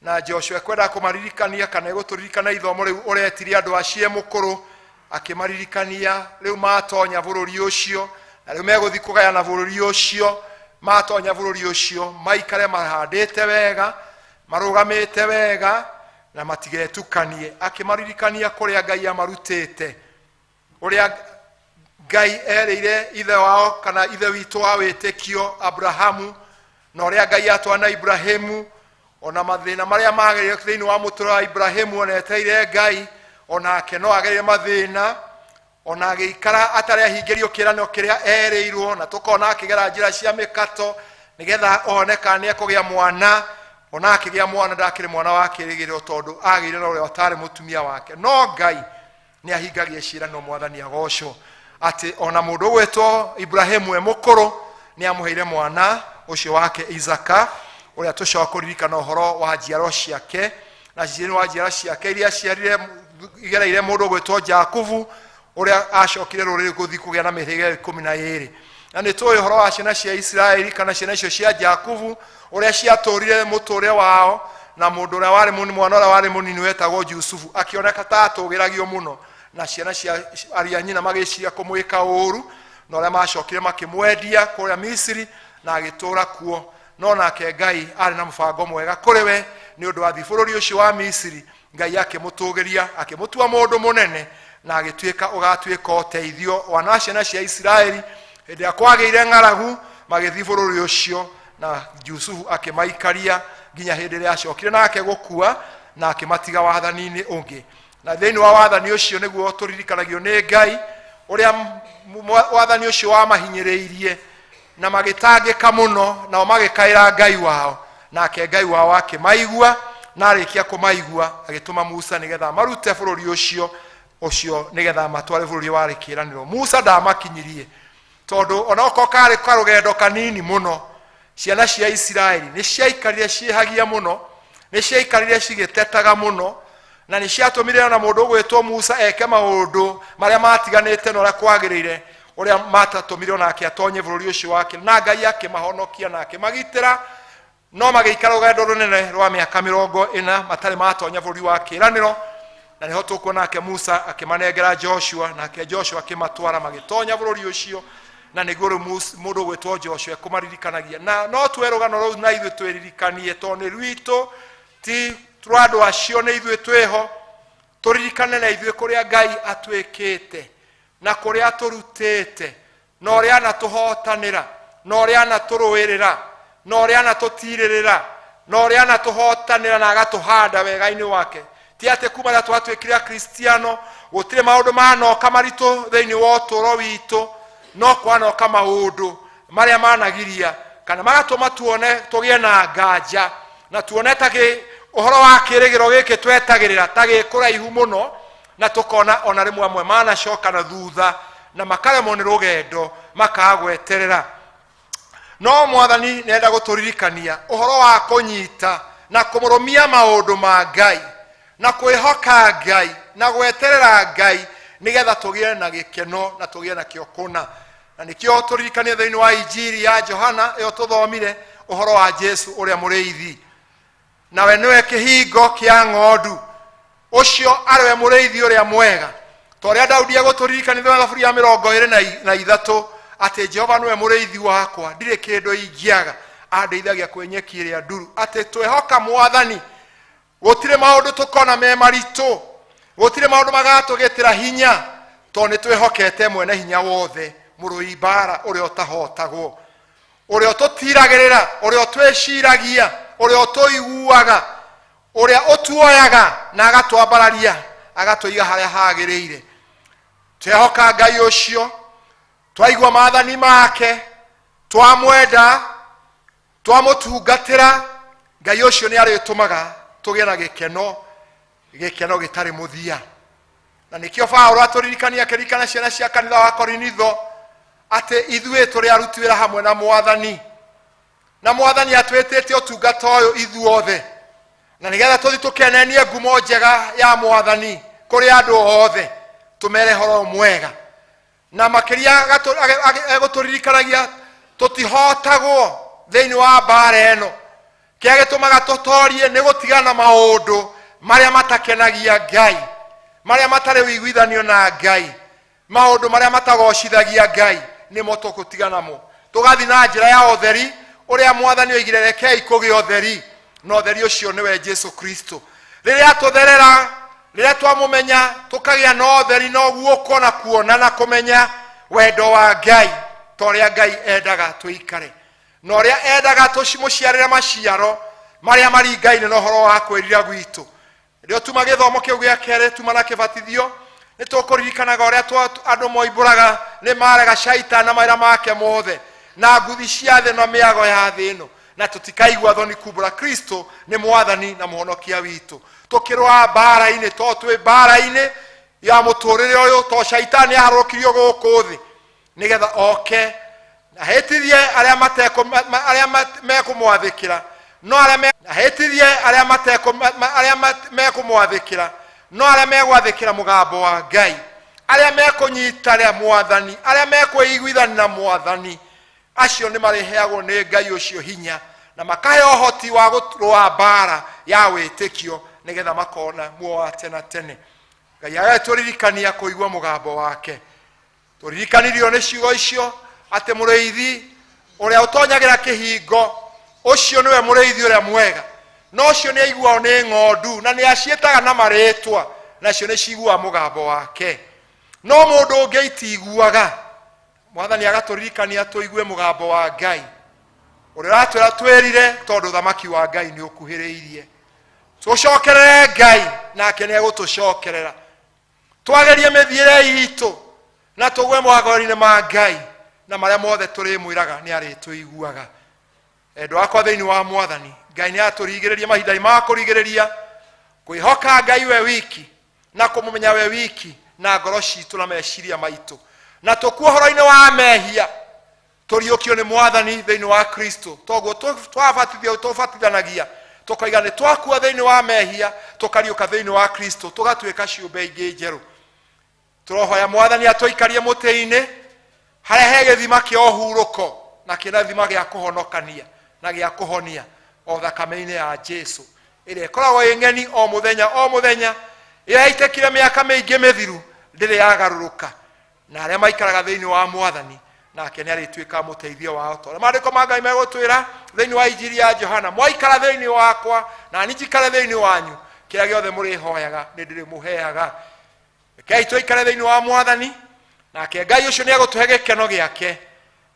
Na Joshua ekwendaga kũmaririkania kana egũtũririkana ithomo rĩu ũretirie andũ acio mũkũrũ, akĩmaririkania rĩu matonya bũrũri ũcio, na rĩu megũthiĩ kũgayana bũrũri ũcio. Matonya bũrũri ũcio maikare mahandĩte wega, marũgamĩte wega, na matigetukanie. Akĩmaririkania kũrĩa Ngai amarutĩte, ũrĩa Ngai erĩire ithe wao kana ithe witũ wa wĩtĩkio Abrahamu, na ũrĩa Ngai atwana Ibrahimu, ona mathĩna marĩa magereire thĩinĩ wa mũtũrĩre wa Ibrahimu, ona etereire Ngai, onake no agereire mathĩna, ona agĩikara atarĩ ahingĩrio kĩĩranĩro kĩrĩa erĩirwo, na tũkona akĩgera njĩra cia mĩkato nĩgetha one kana nĩekũgĩa mwana. Ona akĩgĩa mwana ndakĩrĩ mwana wa kĩĩrĩgĩrĩro, tondũ agĩire na ũrĩa ũtarĩ mũtumia wake. No Ngai nĩ ahingagia ciĩranĩro, Mwathani agocwo, atĩ ona mũndũ ũgwĩtwo Ibrahimu e mũkũrũ nĩ amũheire mwana ũcio wake Isaka, ũrĩa tũcoka kũririkana ũhoro wa njiaro ciake, na thĩinĩ wa njiaro ciake iria aciarire igereire mũndũ ũgwĩtwo Jakubu, ũrĩa acokire rũrĩrĩ gũthiĩ kũgĩa na mĩhĩrĩga 12. Na nĩ tũĩ ũhoro wa ciana cia Isiraeli kana ciana icio cia Jakubu, ũrĩa ciatũrire mũtũrĩre wao, na mũndũ ũrĩa warĩ mũnini, mwana ũrĩa warĩ mũnini wetagwo Jusufu, akĩoneka ta atũgĩragio mũno, na ciana cia aria nyina magĩciria kũmwĩka ũru, na ũrĩa macokire makĩmwendia kũrĩa Misiri na agĩtũra kuo. No nake Ngai arĩ na mũbango mwega kũrĩ we, nĩ ũndũ wa thiĩ bũrũri ũcio wa Misiri, Ngai akĩmũtũgĩria, akĩmũtua mũndũ mũnene, na agĩtuĩka ũgatuĩka ũteithio wana ciana cia Isiraeli hĩndĩ ĩrĩa kwagĩire ng'aragu magĩthiĩ bũrũri ũcio. Na Jusufu akĩmaikaria nginya hĩndĩ ĩrĩa acokire nake gũkua, na akĩmatiga wathani-inĩ ũngĩ. Na thĩinĩ wa wathani ũcio nĩguo tũririkanagio nĩ Ngai ũrĩa wathani ũcio wamahinyĩrĩirie na magĩtangĩka mũno, nao magĩkaĩra Ngai wao, nake Ngai wao akĩmaigua, na arĩkia kũmaigua agĩtũma Musa nĩgetha amarute bũrũri ũcio nĩgetha amatware bũrũri warĩ kĩĩranĩro. Musa ndamakinyirie, tondũ onokorwo karĩ karũgendo kanini mũno, ciana cia Isiraeli nĩ ciaikarire ciĩhagia mũno, nĩ ciaikarire cigĩtetaga mũno, na nĩ ciatũmire ona mũndũ ũgwĩtwo Musa eke maũndũ marĩa matiganĩte na ũrĩa kwagĩrĩire, ũrĩa matatũmire onake atonye bũrũri ũcio wake. Na Ngai akĩmahonokia na akĩmagitĩra, no magĩikara rũgendo rũnene rwa mĩaka 40 matarĩ matonya bũrũri wa kĩĩranĩro. Na nĩho tũkuona nake Musa akĩmanengera Joshua, nake Joshua akĩmatwara magĩtonya bũrũri ũcio. Na nĩguo rĩu mũndũ ũgwĩtwo Joshua ekũmaririkanagia. Na no tuoe rũgano rũu na ithuĩ twĩririkanie, tondũ nĩ rwitũ, ti rwa andũ acio, nĩ ithuĩ twĩho. Tũririkane na ithuĩ kũrĩa Ngai atwĩkĩte na kũrĩa atũrutĩte, na ũrĩa anatũhotanĩra, na ũrĩa anatũrũĩrĩra, na ũrĩa anatũtirĩrĩra, na ũrĩa anatũhotanĩra na agatũhanda wega-inĩ wake. Ti atĩ kuma rĩrĩa twatuĩkire akristiano Gũtirĩ maũndũ manoka maritũ thĩinĩ wa ũtũũro witũ, no kwanoka maũndũ marĩa managiria kana magatũma tuone tũgĩe na nganja na tuone ta gĩ ũhoro wa kĩrĩgĩro gĩkĩ twetagĩrĩra ta gĩ kũraihu mũno, na tũkona ona rĩmwe amwe manacoka na thutha na makaremwo nĩ rũgendo makaga gweterera. No mwathani nĩenda gũtũririkania ũhoro wa kũnyita na kũmũrũmia maũndũ ma Ngai na kwĩhoka Ngai na gweterera Ngai nĩgetha tũgĩe na gĩkeno na tũgĩe nakĩo kũna. Na nĩkĩo tũririkanie thĩinĩ wa Injiri ya Johana ĩyo tũthomire ũhoro wa Jesu ũrĩa mũrĩithi, nawe nĩwe kĩhingo kĩa ng'ondu, ũcio arĩwe mũrĩithi ũrĩa mwega. Ta ũrĩa Daudi egũtũririkania thĩinĩ wa Thaburi ya mĩrongo ĩrĩ na ithatũ atĩ Jehova nĩwe mũrĩithi wakwa, ndirĩ kĩndũ ingĩaga, andeithagia kwĩ nyeki ĩrĩa nduru. Atĩ twehoka mwathani gũtirĩ maũndũ tũkona me maritũ, gũtirĩ maũndũ magatũgĩtĩra hinya, tondũ nĩ twĩhokete mwene hinya wothe, mũrũi mbara ũrĩa ũtahotagwo, ũrĩa ũtũtiragĩrĩra, ũrĩa ũtwĩciragia, ũrĩa ũtũiguaga, ũrĩa ũtuoyaga na agatwambararia agatũiga harĩa hagĩrĩire. Twehoka Ngai ũcio, twaigua maathani make, twamwenda, twamũtungatĩra, Ngai ũcio nĩ arĩtũmaga tũgĩe na gĩkeno, gĩkeno gĩtarĩ mũthia. Na nĩkĩo Paũlũ atũririkania akĩririkana ciana cia kanitha wa Korinitho atĩ ithuĩ tũrĩ aruti wĩra hamwe na mwathani, na mwathani atwĩtĩte ũtungata ũyũ ithuothe, na nĩgetha tũthiĩ tũkenenie ngumo njega ya mwathani kũrĩ andũ othe, tũmere ũhoro mwega. Na makĩria egũtũririkanagia tũtihotagwo thĩinĩ wa mbara ĩno. Kĩrĩa gĩtũmaga tũtorie nĩ gũtigana maũndũ marĩa matakenagia Ngai, marĩa matarĩ ũiguithanio na Ngai, maũndũ marĩa matagocithagia Ngai, nĩmo tũgũtigana namo. Tũgathiĩ na njĩra ya ũtheri ũrĩa mwathani oigire, rekei kũgĩe ũtheri, na ũtheri ũcio nĩwe Jesu Kristo. Rĩrĩa tũtherera, rĩrĩa twamũmenya, tũkagĩa na ũtheri na ũguũko na kuona na kũmenya wendo wa Ngai ta ũrĩa Ngai endaga tũikare, na ũrĩa endaga tũmũciarĩre maciaro marĩa maringaine na ũhoro wa kwĩrira gwitũ. Rĩo tuma gĩthomo kĩu gĩa kerĩ tuma na kĩbatithio, nĩ tũkũririkanaga ũrĩa andũ moimbũraga nĩ marega caitani na mawĩra make mothe na nguthi cia thĩ na mĩago ya thĩ ĩno, na tũtikaigua thoni kumbũra Kristo nĩ mwathani na mũhonokia witũ. Tũkĩrũa mbara-inĩ, to twĩ mbara-inĩ ya mũtũrĩre ũyũ, to caitani aharũrũkirio gũkũ thĩ nĩgetha oke ahĩtithie arĩa arĩa mekũmwathĩkĩra, no arĩa ahĩtithie arĩa arĩa mekũmwathĩkĩra, no arĩa megwathĩkĩra mũgambo wa Ngai, arĩa mekũnyita mwathani, arĩa mekwĩiguithania na mwathani, acio nĩ marĩheagwo nĩ Ngai ũcio hinya na makaheo ũhoti wa gũrũa mbara ya wĩtĩkio nĩgetha makona muoyo wa tene tene. Ngai agagĩtũririkania kũigua mũgambo wake. Tũririkanirio nĩ ciugo icio atĩ mũrĩithi ũrĩa ũtonyagĩra kĩhingo ũcio nĩwe mũrĩithi ũrĩa mwega, na ũcio nĩ aiguagwo nĩ ng'ondu na nĩ aciĩtaga na marĩtwa, nacio nĩ ciguaga mũgambo wake, no mũndũ ũngĩ itiguaga. Mwathani agatũririkania tũigue mũgambo wa Ngai ũrĩa ũratwĩra twĩrire, tondũ ũthamaki wa Ngai nĩ ũkuhĩrĩirie. Tũcokerere Ngai nake nĩ egũtũcokerera. Twagerie mĩthiĩre itũ na tũgwe mawatho-inĩ ma Ngai, na marĩa mothe tũrĩmwĩraga nĩ arĩtũiguaga. Endwa akwa thĩinĩ wa mwathani, Ngai nĩ atũrigĩrĩria mahinda ma kũrigĩrĩria kwĩhoka Ngai we wiki na kũmũmenya we wiki na ngoro citũ na meciria maitũ, na tũkue ũhoro-inĩ wa mehia, tũriũkio nĩ mwathani thĩinĩ wa Kristo. Toguo twabatithio, tũbatithanagia tũkoiga nĩ twakua thĩinĩ wa mehia, tũkariũka thĩinĩ wa Kristo, tũgatuĩka ciũmbe ingĩ njerũ. Tũrohoya mwathani atũikarie mũtĩ-inĩ harĩa he gĩthima kĩa ũhurũko na kĩna gĩthima gĩa kũhonokania na gĩa kũhonia, o thakame-inĩ ya Jesu ĩrĩa ĩkoragwo ĩ ng'eni o mũthenya o mũthenya, ĩrĩa yaitĩkire mĩaka mĩingĩ mĩthiru, ndĩrĩ yagarũrũka. Na arĩa maikaraga thĩinĩ wa mwathani, nake nĩ arĩtuĩka mũteithio wao, tondũ maandĩko ma Ngai megũtwĩra thĩinĩ wa Injiri ya Johana, mwaikara thĩinĩ wakwa na niĩ njikare thĩinĩ wanyu, kĩrĩa gĩothe mũrĩhoyaga nĩ ndĩrĩmũheaga. Rekei tũikare thĩinĩ wa mwathani, nake Ngai ũcio nĩ egũtũhe gĩkeno gĩake,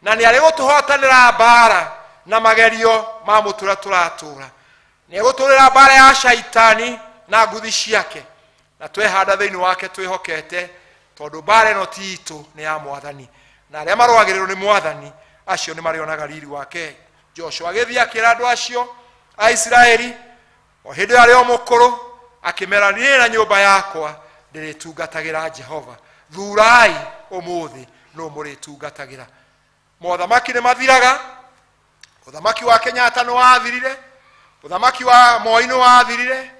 na nĩ arĩgũtũhotanĩra mbara na magerio ma mũtũrĩre tũratũra. Nĩ egũtũrĩra mbara ya caitani na nguthi ciake, Na twehanda thĩinĩ wake twĩhokete, tondũ mbara ĩno ti itũ, nĩ ya mwathani, na arĩa marũagĩrĩrwo nĩ mwathani acio nĩ marĩonaga riri wake. Joshua agĩthiĩ akĩra andũ acio a Isiraeli o hĩndĩ ĩyo arĩ o mũkũrũ, akĩmera, niĩ na nyũmba yakwa ndĩrĩtungatagĩra Jehova. Thurai ũmũthĩ nũ mũrĩtungatagĩra. Mothamaki nĩ mathiraga. Ũthamaki wa Kenyatta nĩ wathirire, ũthamaki wa Moi nĩ wathirire,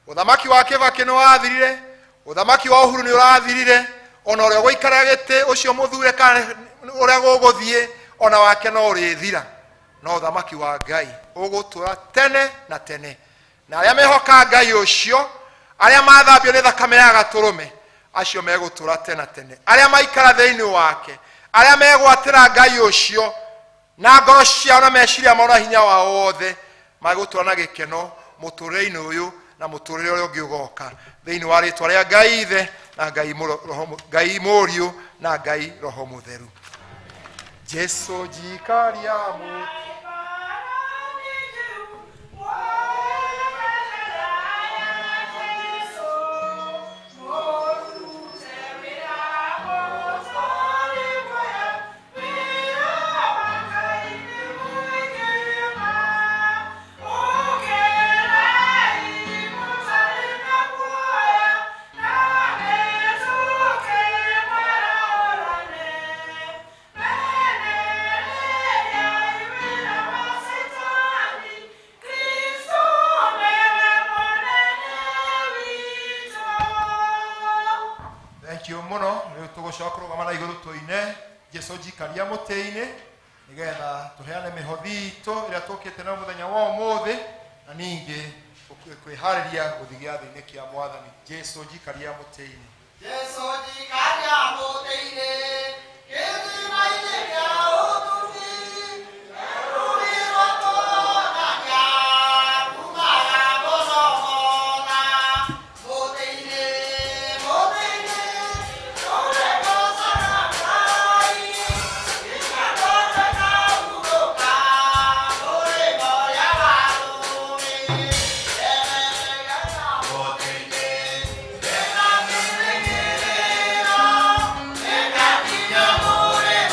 ũthamaki wa Kibaki nĩ wathirire, ũthamaki wa Uhuru nĩ ũrathirire. Ona ũrĩa ũgũikara gĩtĩ ũcio mũthure kana ũrĩa gũgũthiĩ, ona wake no ũrĩthira, no ũthamaki wa Ngai ũgũtũra tene na tene. Na arĩa mehoka Ngai ũcio, arĩa mathambio nĩ thakame ya gatũrũme, acio megũtũra tene na tene. Arĩa maikara thĩinĩ wake, arĩa megwatĩra Ngai ũcio na ngoro ciao na meciria mao na hinya wao wothe, magũtũra na gĩkeno mũtũrĩre-inĩ ũyũ na mũtũrĩre ũrĩa ũngĩ ũgoka, thĩinĩ wa rĩtwa rĩa Ngai Ithe na Ngai Ngai Mũriũ na Ngai Roho Mũtheru. Jesu njikaria mũtĩ. Thank you mũno. Rĩu tũgũcoka kũrũgama na igũrũ tũine Jesu njikaria mũtĩ-inĩ, nĩgetha tũheane mĩhothi itũ ĩrĩa tũkĩte nayo mũthenya wa ũmũthĩ, na ningĩ kwĩharĩria gũthiĩ gĩathĩ-inĩ kĩa mwathani. Jesu njikaria mũtĩ-inĩ. Jesu njikaria mũtĩ-inĩ, gĩthima-inĩ kĩa ũtugi, rũrĩ rwa kuonania kumaga Golgotha. Mũtĩ-inĩ, mũtĩ-inĩ, ũrĩgoocaga Ngai, gĩkagorwo kahurũka, mũrĩmo ũrĩa wa rũũĩ. Mũtĩ-inĩ, ndĩna kĩrĩgĩrĩro, gĩgakinya mũrĩmo.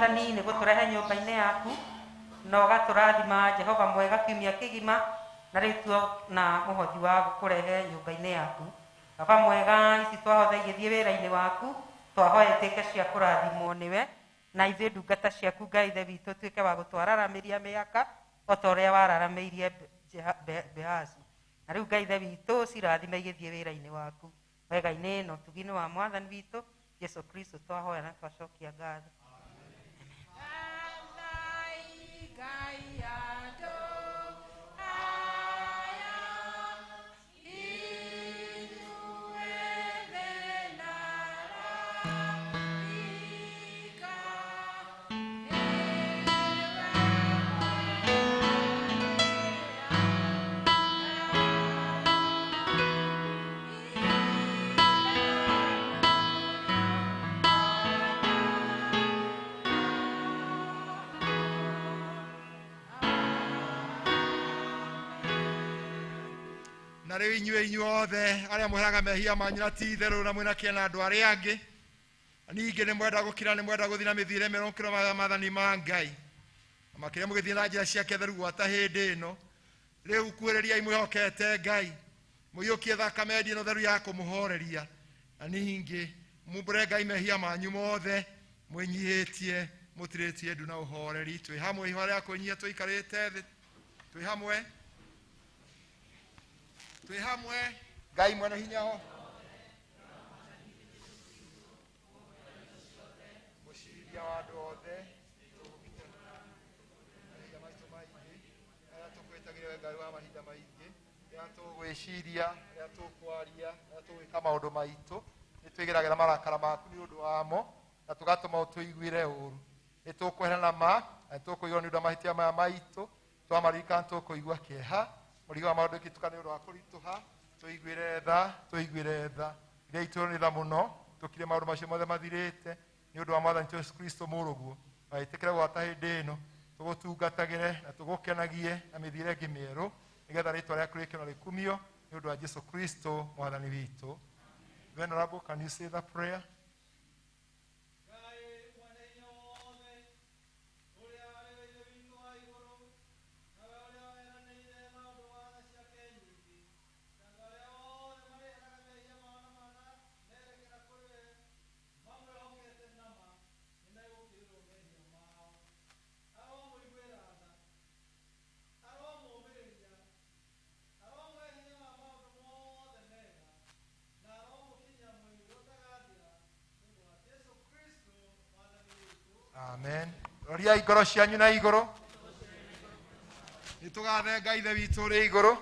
Mwathani nĩ gũtũrehe nyũmba-inĩ yaku na ũgatũrathima Jehova mwega kiumia kĩgima na rĩu tuona mũhothi wa gũkũrehe nyũmba-inĩ yaku. Baba mwega, ici twahotha igĩthiĩ wĩra-inĩ waku, twahoya ituĩke cia kũrathimwo nĩwe na ithuĩ ndungata ciaku Ngai Ithe witũ tuĩke wa gũtwararamĩria mĩaka o ta ũrĩa wararamĩirie Behazu. Na rĩu Ngai Ithe witũ cirathime igĩthiĩ wĩra-inĩ waku wega-inĩ na ũtugi-inĩ wa Mwathani witũ Jesu Kristo twahoya na twacokia ngatho. Na rĩu inyuĩ inyuothe arĩa mweheraga mehia manyu na ti itherũ na mwĩna kĩene na andũ arĩa angĩ, ningĩ nĩ mwenda gũkira, nĩ mwenda gũthiĩ na mĩthiĩre mĩerũ mũkĩrũmagĩrĩra maathani ma Ngai, na makĩria mũgĩthiĩ na njĩra ciake theru gwata hĩndĩ ĩno. Rĩu kuhĩrĩriai mwĩhokete Ngai, mũiyũkie thakame ĩno theru ya kũmũhoreria, na ningĩ mumbũre Ngai mehia manyu mothe, mwĩnyihĩtie, mũtirĩtie ndu na ũhoreri. Twĩ hamwe ihoya rĩa kwĩnyihia tũikarĩte thĩ, twĩ hamwe, twĩ hamwe. Ngai mwene hinya ho mũciria wa andũ othe, mahinda maitũ maingĩ arĩa tũkwĩtagĩre we Ngai wa mahinda maingĩ, rĩrĩa tũgwĩciria, rĩrĩa tũkwaria, rĩrĩa tũgwĩka maũndũ maitũ, nĩ twĩgeragĩra marakara maku nĩ ũndũ wamo na tũgatũma ũtũiguĩre ũru. Nĩ tũkweherana ma na nĩ tũkũigua nĩ ũndũ wa mahĩtia maya maitũ, twamaririkana tũkũigua kĩeha, mũrigo wa maũndũ ĩkĩtuka nĩ ũndũ wa kũritũha. Tũiguĩre tha, tũiguĩre tha, iria itũ nĩ tha mũno, tũkire maũndũ macio mothe mathirĩte nĩ ũndũ wa Mwathani Jesu Kristo mũrũguo. Na wĩtĩkĩre gwata hĩndĩ ĩno tũgũtungatagĩre na tũgũkenagie na mĩthiĩre ĩngĩ mĩerũ, nĩgetha rĩtwa rĩaku rĩkĩo na rĩkumio nĩ ũndũ wa Jesu Kristo Mwathani witũ. Venerable, can you say the prayer? Amen. Roria ngoro cianyu na igũrũ. Nĩ tũgathe Ngai Ithe witũ ũrĩ igũrũ.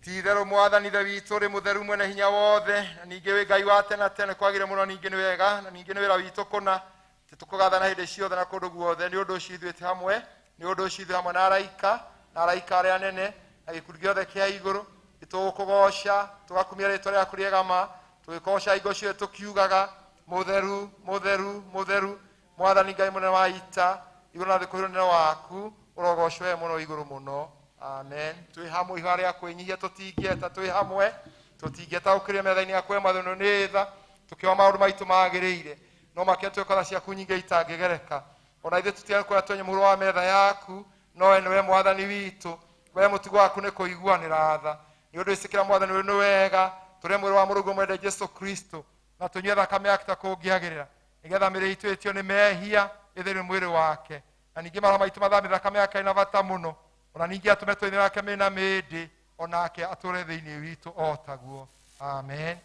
Ti itherũ Mwathani Ithe witũ ũrĩ mũtheru mwene hinya wothe, na ningĩ wĩ Ngai wa tene na tene, kwagĩrĩire mũno, ningĩ nĩ wega, na ningĩ nĩ wĩra witũ kũna atĩ tũkũgathana hĩndĩ ciothe na kũndũ guothe. Nĩ ũndũ ũcio ithuĩ twĩ hamwe, nĩ ũndũ ũcio ithuĩ hamwe na araika, na araika arĩa anene, na gĩkundi gĩothe kĩa igũrũ, nĩ tũgũkũgoca, tũgakumia rĩtwa rĩaku rĩega ma, tũgĩkũgoca hingo ciothe tũkiugaga mũtheru, mũtheru, mũtheru, Mwathani Ngai mũnene wa ita, igũrũ na thĩ kũihũrwo nĩ ũnene waku, ũrogocwo we mũno igũrũ mũno. Amen. Twĩ hamwe ihoya rĩa kwĩnyihia tũtingĩeta, twĩ hamwe tũtingĩeta gũkĩria metha-inĩ yaku we Mwathani nĩ tha, tũkĩoa maũndũ maitũ magĩrĩire, no makĩria twĩkora ciaku nyingĩ itangĩgereka. Ona ithuĩ tũtiagĩrĩirwo kuoya twenye mũhuro wa metha yaku, no we nĩwe Mwathani witũ, we mũtugo waku nĩ kũiguanĩra tha. Nĩ ũndũ ĩcĩkĩra Mwathani ũyũ nĩ wega, tũrĩe mwĩrĩ wa mũrũguo mwende Jesu Kristo, na tũnyue thakame yake ta kũngĩagĩrĩra, nĩgetha mĩĩrĩ itũ ĩtio nĩ mehia ĩtherio mwĩrĩ wake, na ningĩ marĩa maitũ mathambie thakame yake ĩna bata mũno, ona ningĩ atũme tũine wake mĩna mĩndĩ, onake atũre thĩinĩ witũ o taguo. Amen.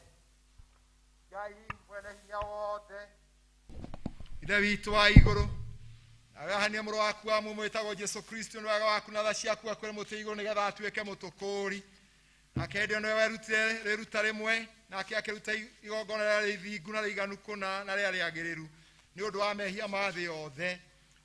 Ngai mwene hinya wothe, Ithe witũ wa igũrũ, nawe ahania mũrũ waku wa mũmwe wĩtagwo Jesu Kristo nĩ wega waku na tha ciaku akwĩre mũtĩ igũrũ nĩgetha atuĩke mũtũkũũri. Nake hĩndĩ ĩyo nĩwe werutire rĩruta rĩmwe, nake akĩruta igongona rĩrĩa rĩthingu na rĩiganu kũna na rĩrĩa rĩagĩrĩru nĩ ũndũ wa mehia ma thĩ yothe.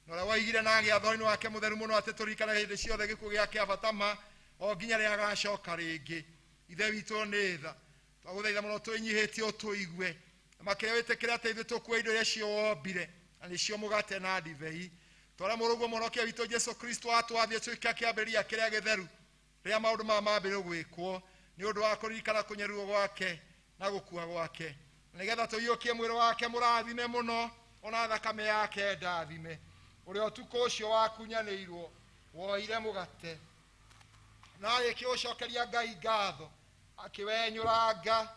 Na ũrĩa woigire na agĩatha ũrĩ wake mũtheru mũno atĩ tũririkane hĩndĩ ciothe gĩkuũ gĩake kĩa bata ma o nginya rĩrĩa agacoka rĩngĩ. Ithe witũ nĩ tha, twagũthaitha mũno twĩnyihĩtie ũtũigue, na makĩria wĩtĩkĩre atĩ ithuĩ tũkue indo iria cio wombire, na nĩcio mũgate na ndibei. Twara mũrũguo mũhonokia witũ Jesu Kristo atwathie tuĩke kĩambĩrĩria kĩrĩa gĩtheru rĩrĩa maũndũ maya mambĩrĩrio gwĩkwo, nĩ ũndũ wa kũririkana kũnyarirwo gwake na gũkua gwake, nĩgetha tũiyũkie mwĩrĩ wake mũrathime mũno Ona thakame yake ndathime. Ũrĩa ũtukũ ũcio wakunyanĩirwo woire mũgate na agĩkĩũcokeria Ngai ngatho, akĩwenyũranga,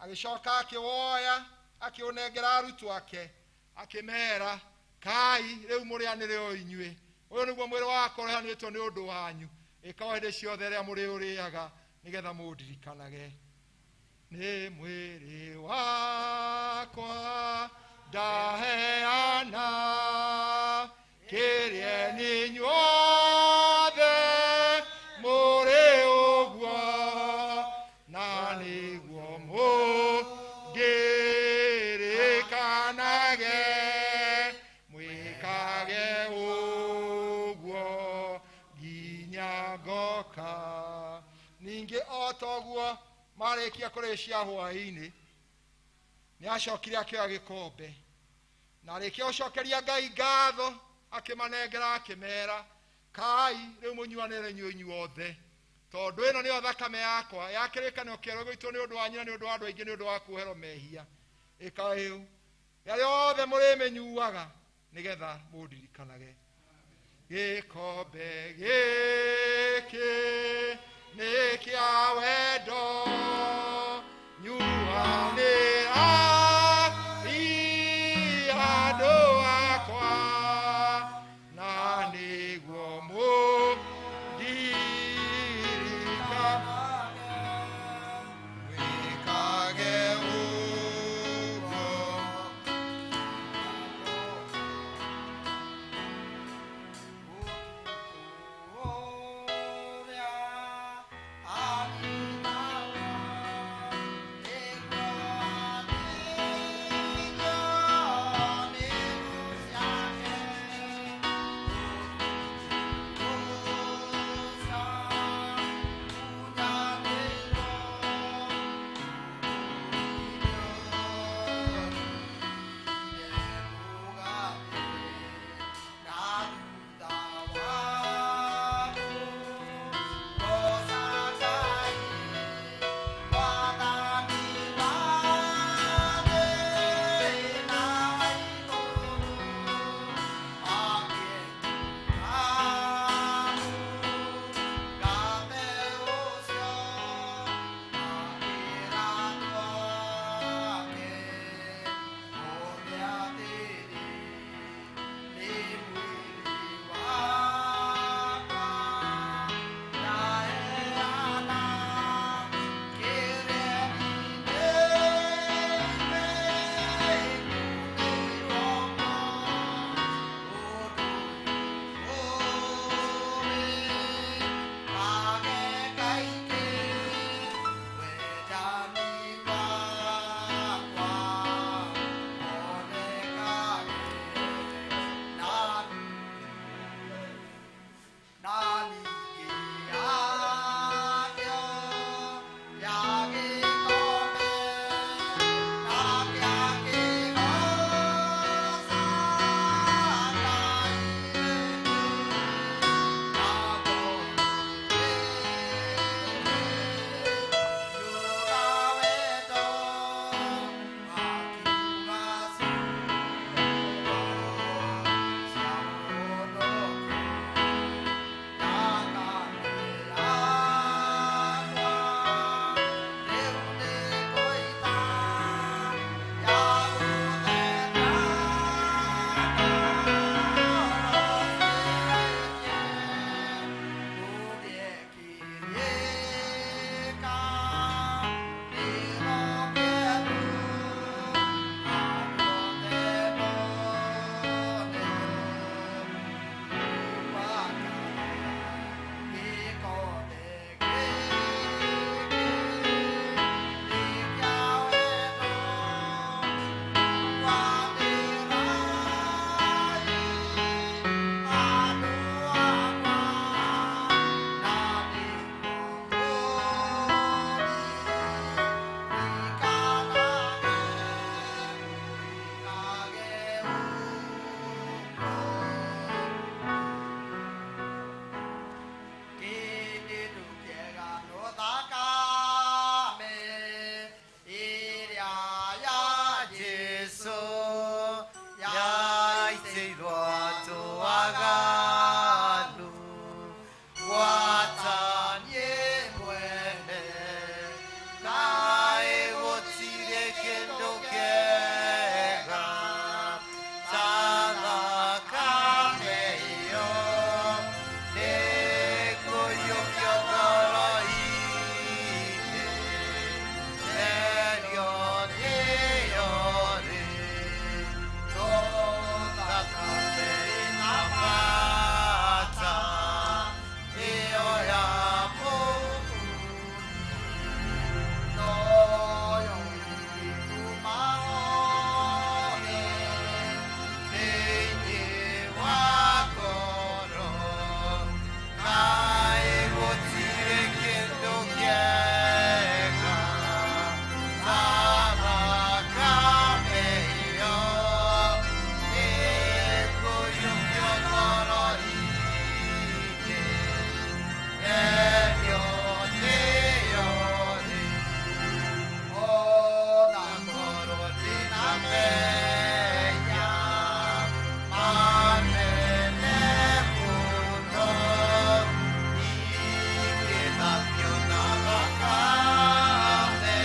agĩcoka akĩwoya, akĩũnengera arutwo ake, akĩmera, kai rĩu mũrĩanĩre o inyuĩ, ũyũ nĩguo mwĩrĩ wakwa ũheanĩtwo nĩ ũndũ wanyu, ĩka o hĩndĩ ciothe rĩrĩa mũrĩũrĩaga nĩgetha mũndirikanage. Nĩ mwĩrĩ wakwa ndaheana, kĩrĩe nĩ inyuothe mũrĩ ũguo, na nĩguo mũndirikanage, mwĩkage ũguo nginya ngoka. Ningĩ o toguo marĩkia kũrĩa cia hwaĩ-inĩ, nĩacokire akĩoya gĩkombe, na arĩkia gũcokeria Ngai ngatho, akĩmanengera akĩmera, kai rĩu mũnyuanĩre inyuĩ inyuothe, tondũ ĩno nĩyo thakame yakwa ya kĩrĩkanĩro kĩerũ gĩitwo nĩ ũndũ wanyu na nĩ ũndũ wa andũ aingĩ nĩ ũndũ wa kuoherwo mehia. Ĩka ĩu rĩrĩa othe mũrĩmĩnyuaga nĩgetha mũndirikanage. Gĩkombe gĩkĩ nĩ kĩa wendo, nyuanĩra andũ akwa, na nĩguo mũndirikane, mwĩkage ũguo. Ũrĩa aninaga nĩ Ingĩthambio na thakame.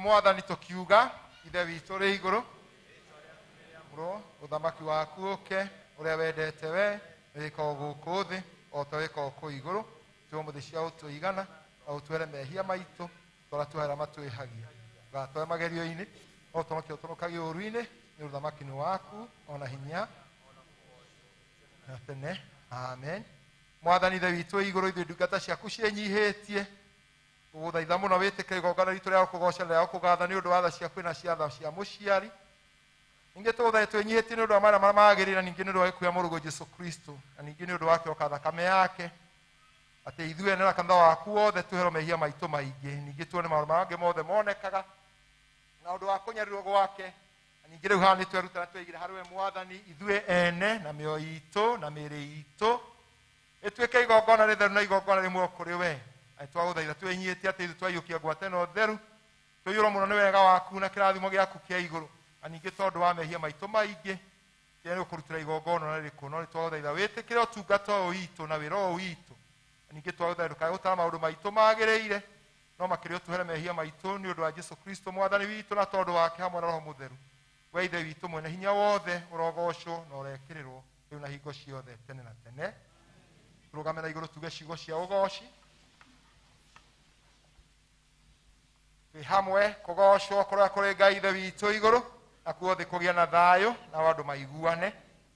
Mwathani tũkiuga ithe witũ rĩ igũrũ mũrwo ũthamaki waku ũke ũrĩa wendete we wĩkagwo gũkũ thĩ o ta wĩkagwo kũu igũrũ tũhe mũthĩ cia ũtũigana na ũtwere mehia maitũ tũrĩa tuohera matwĩhagia ndũgatware magerio-inĩ no ũtũhonokie ũtũhonokagie ũũru-inĩ nĩ ũthamaki nĩ waku ona hinya na tene amen mwathani ithe witũ wĩ igũrũ ithuĩ ndungata ciaku ciĩnyihĩtie tũgũthaitha mũno wĩtĩkĩre igongona ritũ rĩa gũkũgoca na rĩa gũkũgatha nĩ ũndũ wa tha ciaku na cia tha cia mũciari ningĩ tũgũthaitha twĩnyihĩtie nĩ ũndũ wa marĩa marĩa magĩrĩire na ningĩ nĩ ũndũ wa gĩkuũ kĩa mũrũguo Jesũ Kristo na ningĩ nĩ ũndũ wa kĩroka thakame yake atĩ ithuĩ ene na kanitha waku wothe twĩherwo mehia maitũ maingĩ ningĩ tuone maũndũ marĩa mangĩ mothe monekaga na ũndũ wa kũnyarirwo gwake na ningĩ rĩu haha nĩ tweruta na tweigire harĩ we mwathani ithuĩ ene na mĩoyo itũ na mĩĩrĩ itũ ĩtuĩke igongona rĩtheru na igongona rĩmwe kũrĩ we na twagũthaitha twĩnyihĩtie atĩ ithuĩ twaiyũkia ngwata ĩno theru tũiyũrwo mũno nĩ wega waku na kĩrathimo gĩaku kĩa igũrũ na ningĩ tondũ wa mehia maitũ maingĩ kĩrĩa nĩ ũkũrutĩra igongona na rĩrĩkũ no nĩ twagũthaitha wĩtĩkĩre ũtungata ũyũ witũ na wĩra ũyũ witũ na ningĩ twagũthaitha ndũkae gũtara maũndũ maitũ magĩrĩire no makĩria ũtũhere mehia maitũ nĩ ũndũ wa Jesũ Kristo mwathani witũ na tondũ wake hamwe na Roho Mũtheru we ithe witũ mwene hinya wothe ũrogocwo na ũrekĩrĩrwo rĩu na hingo ciothe tene na tene tũrũgame na igũrũ tuge ciugo cia ũgoci twĩ hamwe kũgocwo kũrĩa kũrĩ Ngai ithe witũ igũrũ na kuo thĩ kũgĩa na thayũ na andũ maiguane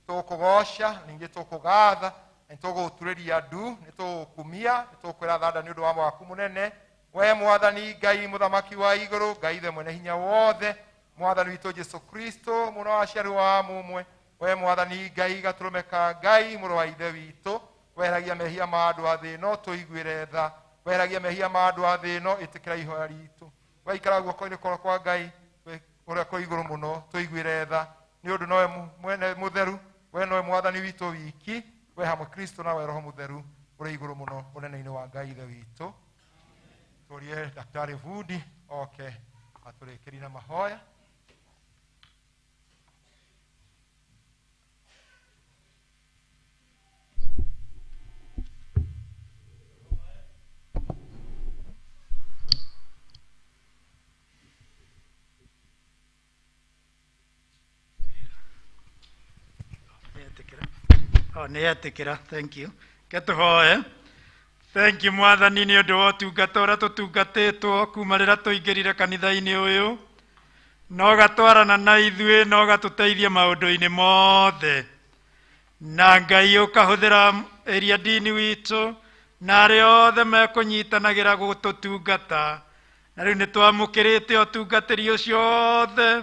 tũkũgoca ningĩ tũkũgatha nĩ tũgũturĩria ndu nĩ tũgũkumia nĩ tũkwĩra thanda nĩ ũndũ wa waku mũnene we mwathani Ngai mũthamaki wa igũrũ Ngai ithe mwene hinya wothe mwathani witũ Jesũ Kristo mũno wa aciari wa mũmwe we mwathani Ngai gatũrũme ka Ngai mũrũ wa ithe witũ weheragia mehia ma andũ a thĩ ĩno tũiguĩre tha weheragia mehia ma andũ a thĩ ĩno ĩtĩkĩra ihoya ritũ waikara guoko-inĩ kwa kwa Ngai ũrĩa kwĩ igũrũ mũno tũiguĩre tha nĩ ũndũ nowe mwene mũtheru we nowe mwathani witũ wiki we hamwe Kristo na we Roho Mũtheru ũrĩ igũrũ mũno ũnene-inĩ wa Ngai ithe witũ tũrie Daktari Vundi oke atũrĩkĩrie na mahoya Oh, nĩ etĩkĩra thank you ke tũhoe thank you mwathani nĩ ũndũ wa ũtungata ũrĩa tũtungatĩtwo kuma rĩrĩa tũingĩrire kanitha-inĩ ũyũ no gatwarana na ithuĩ no gatũteithie maũndũ-inĩ mothe na Ngai ũkahũthĩra area dini witũ na arĩa othe mekũnyitanagĩra gũtũtungata na rĩu nĩ twamũkĩrĩte ũtungatĩri ũcio wothe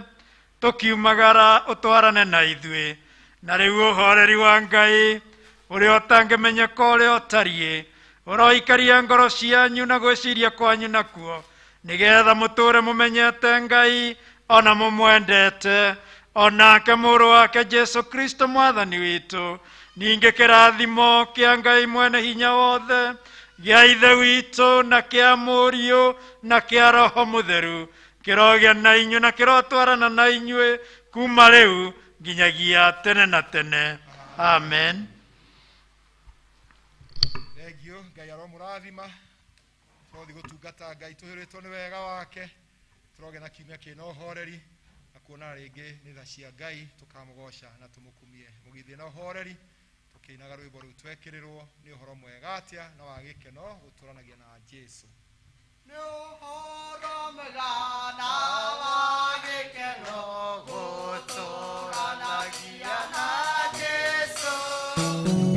tũkiumagara ũtwarane na ithuĩ na rĩu ũhoreri wa Ngai ũrĩa ũtangĩmenyeka ũrĩa ũtariĩ ũroikaria ngoro cianyu na gwĩciria kwanyu nakuo nĩgetha mũtũre mũmenyete Ngai ona mũmwendete onake mũrũ wake Jesũ Kristo mwathani witũ ningĩ kĩrathimo kĩa Ngai mwene hinya wothe gĩa ithe witũ na kĩa mũriũ na kĩa Roho Mũtheru kĩrogĩa na inyuĩ na kĩrotwarana na inyuĩ kuma rĩu nginyagia tene na tene amen Thengio Ngai aromũrathima tũrothi gũtungata Ngai tũhĩrĩtwo nĩ wega wake tũrogĩa na kiumia kĩna ũhoreri na kuona rĩngĩ nĩ tha cia Ngai tũkamũgoca na tũmũkumie mũgithie na ũhoreri tũkĩinaga rwĩmbo rũu twekĩrĩrwo nĩ ũhoro mwega atĩa na wa gĩkeno gũtũranagia na Jesũ Nĩ ũhoro mwega na wa gĩkeno gũtũranagia na Jesũ.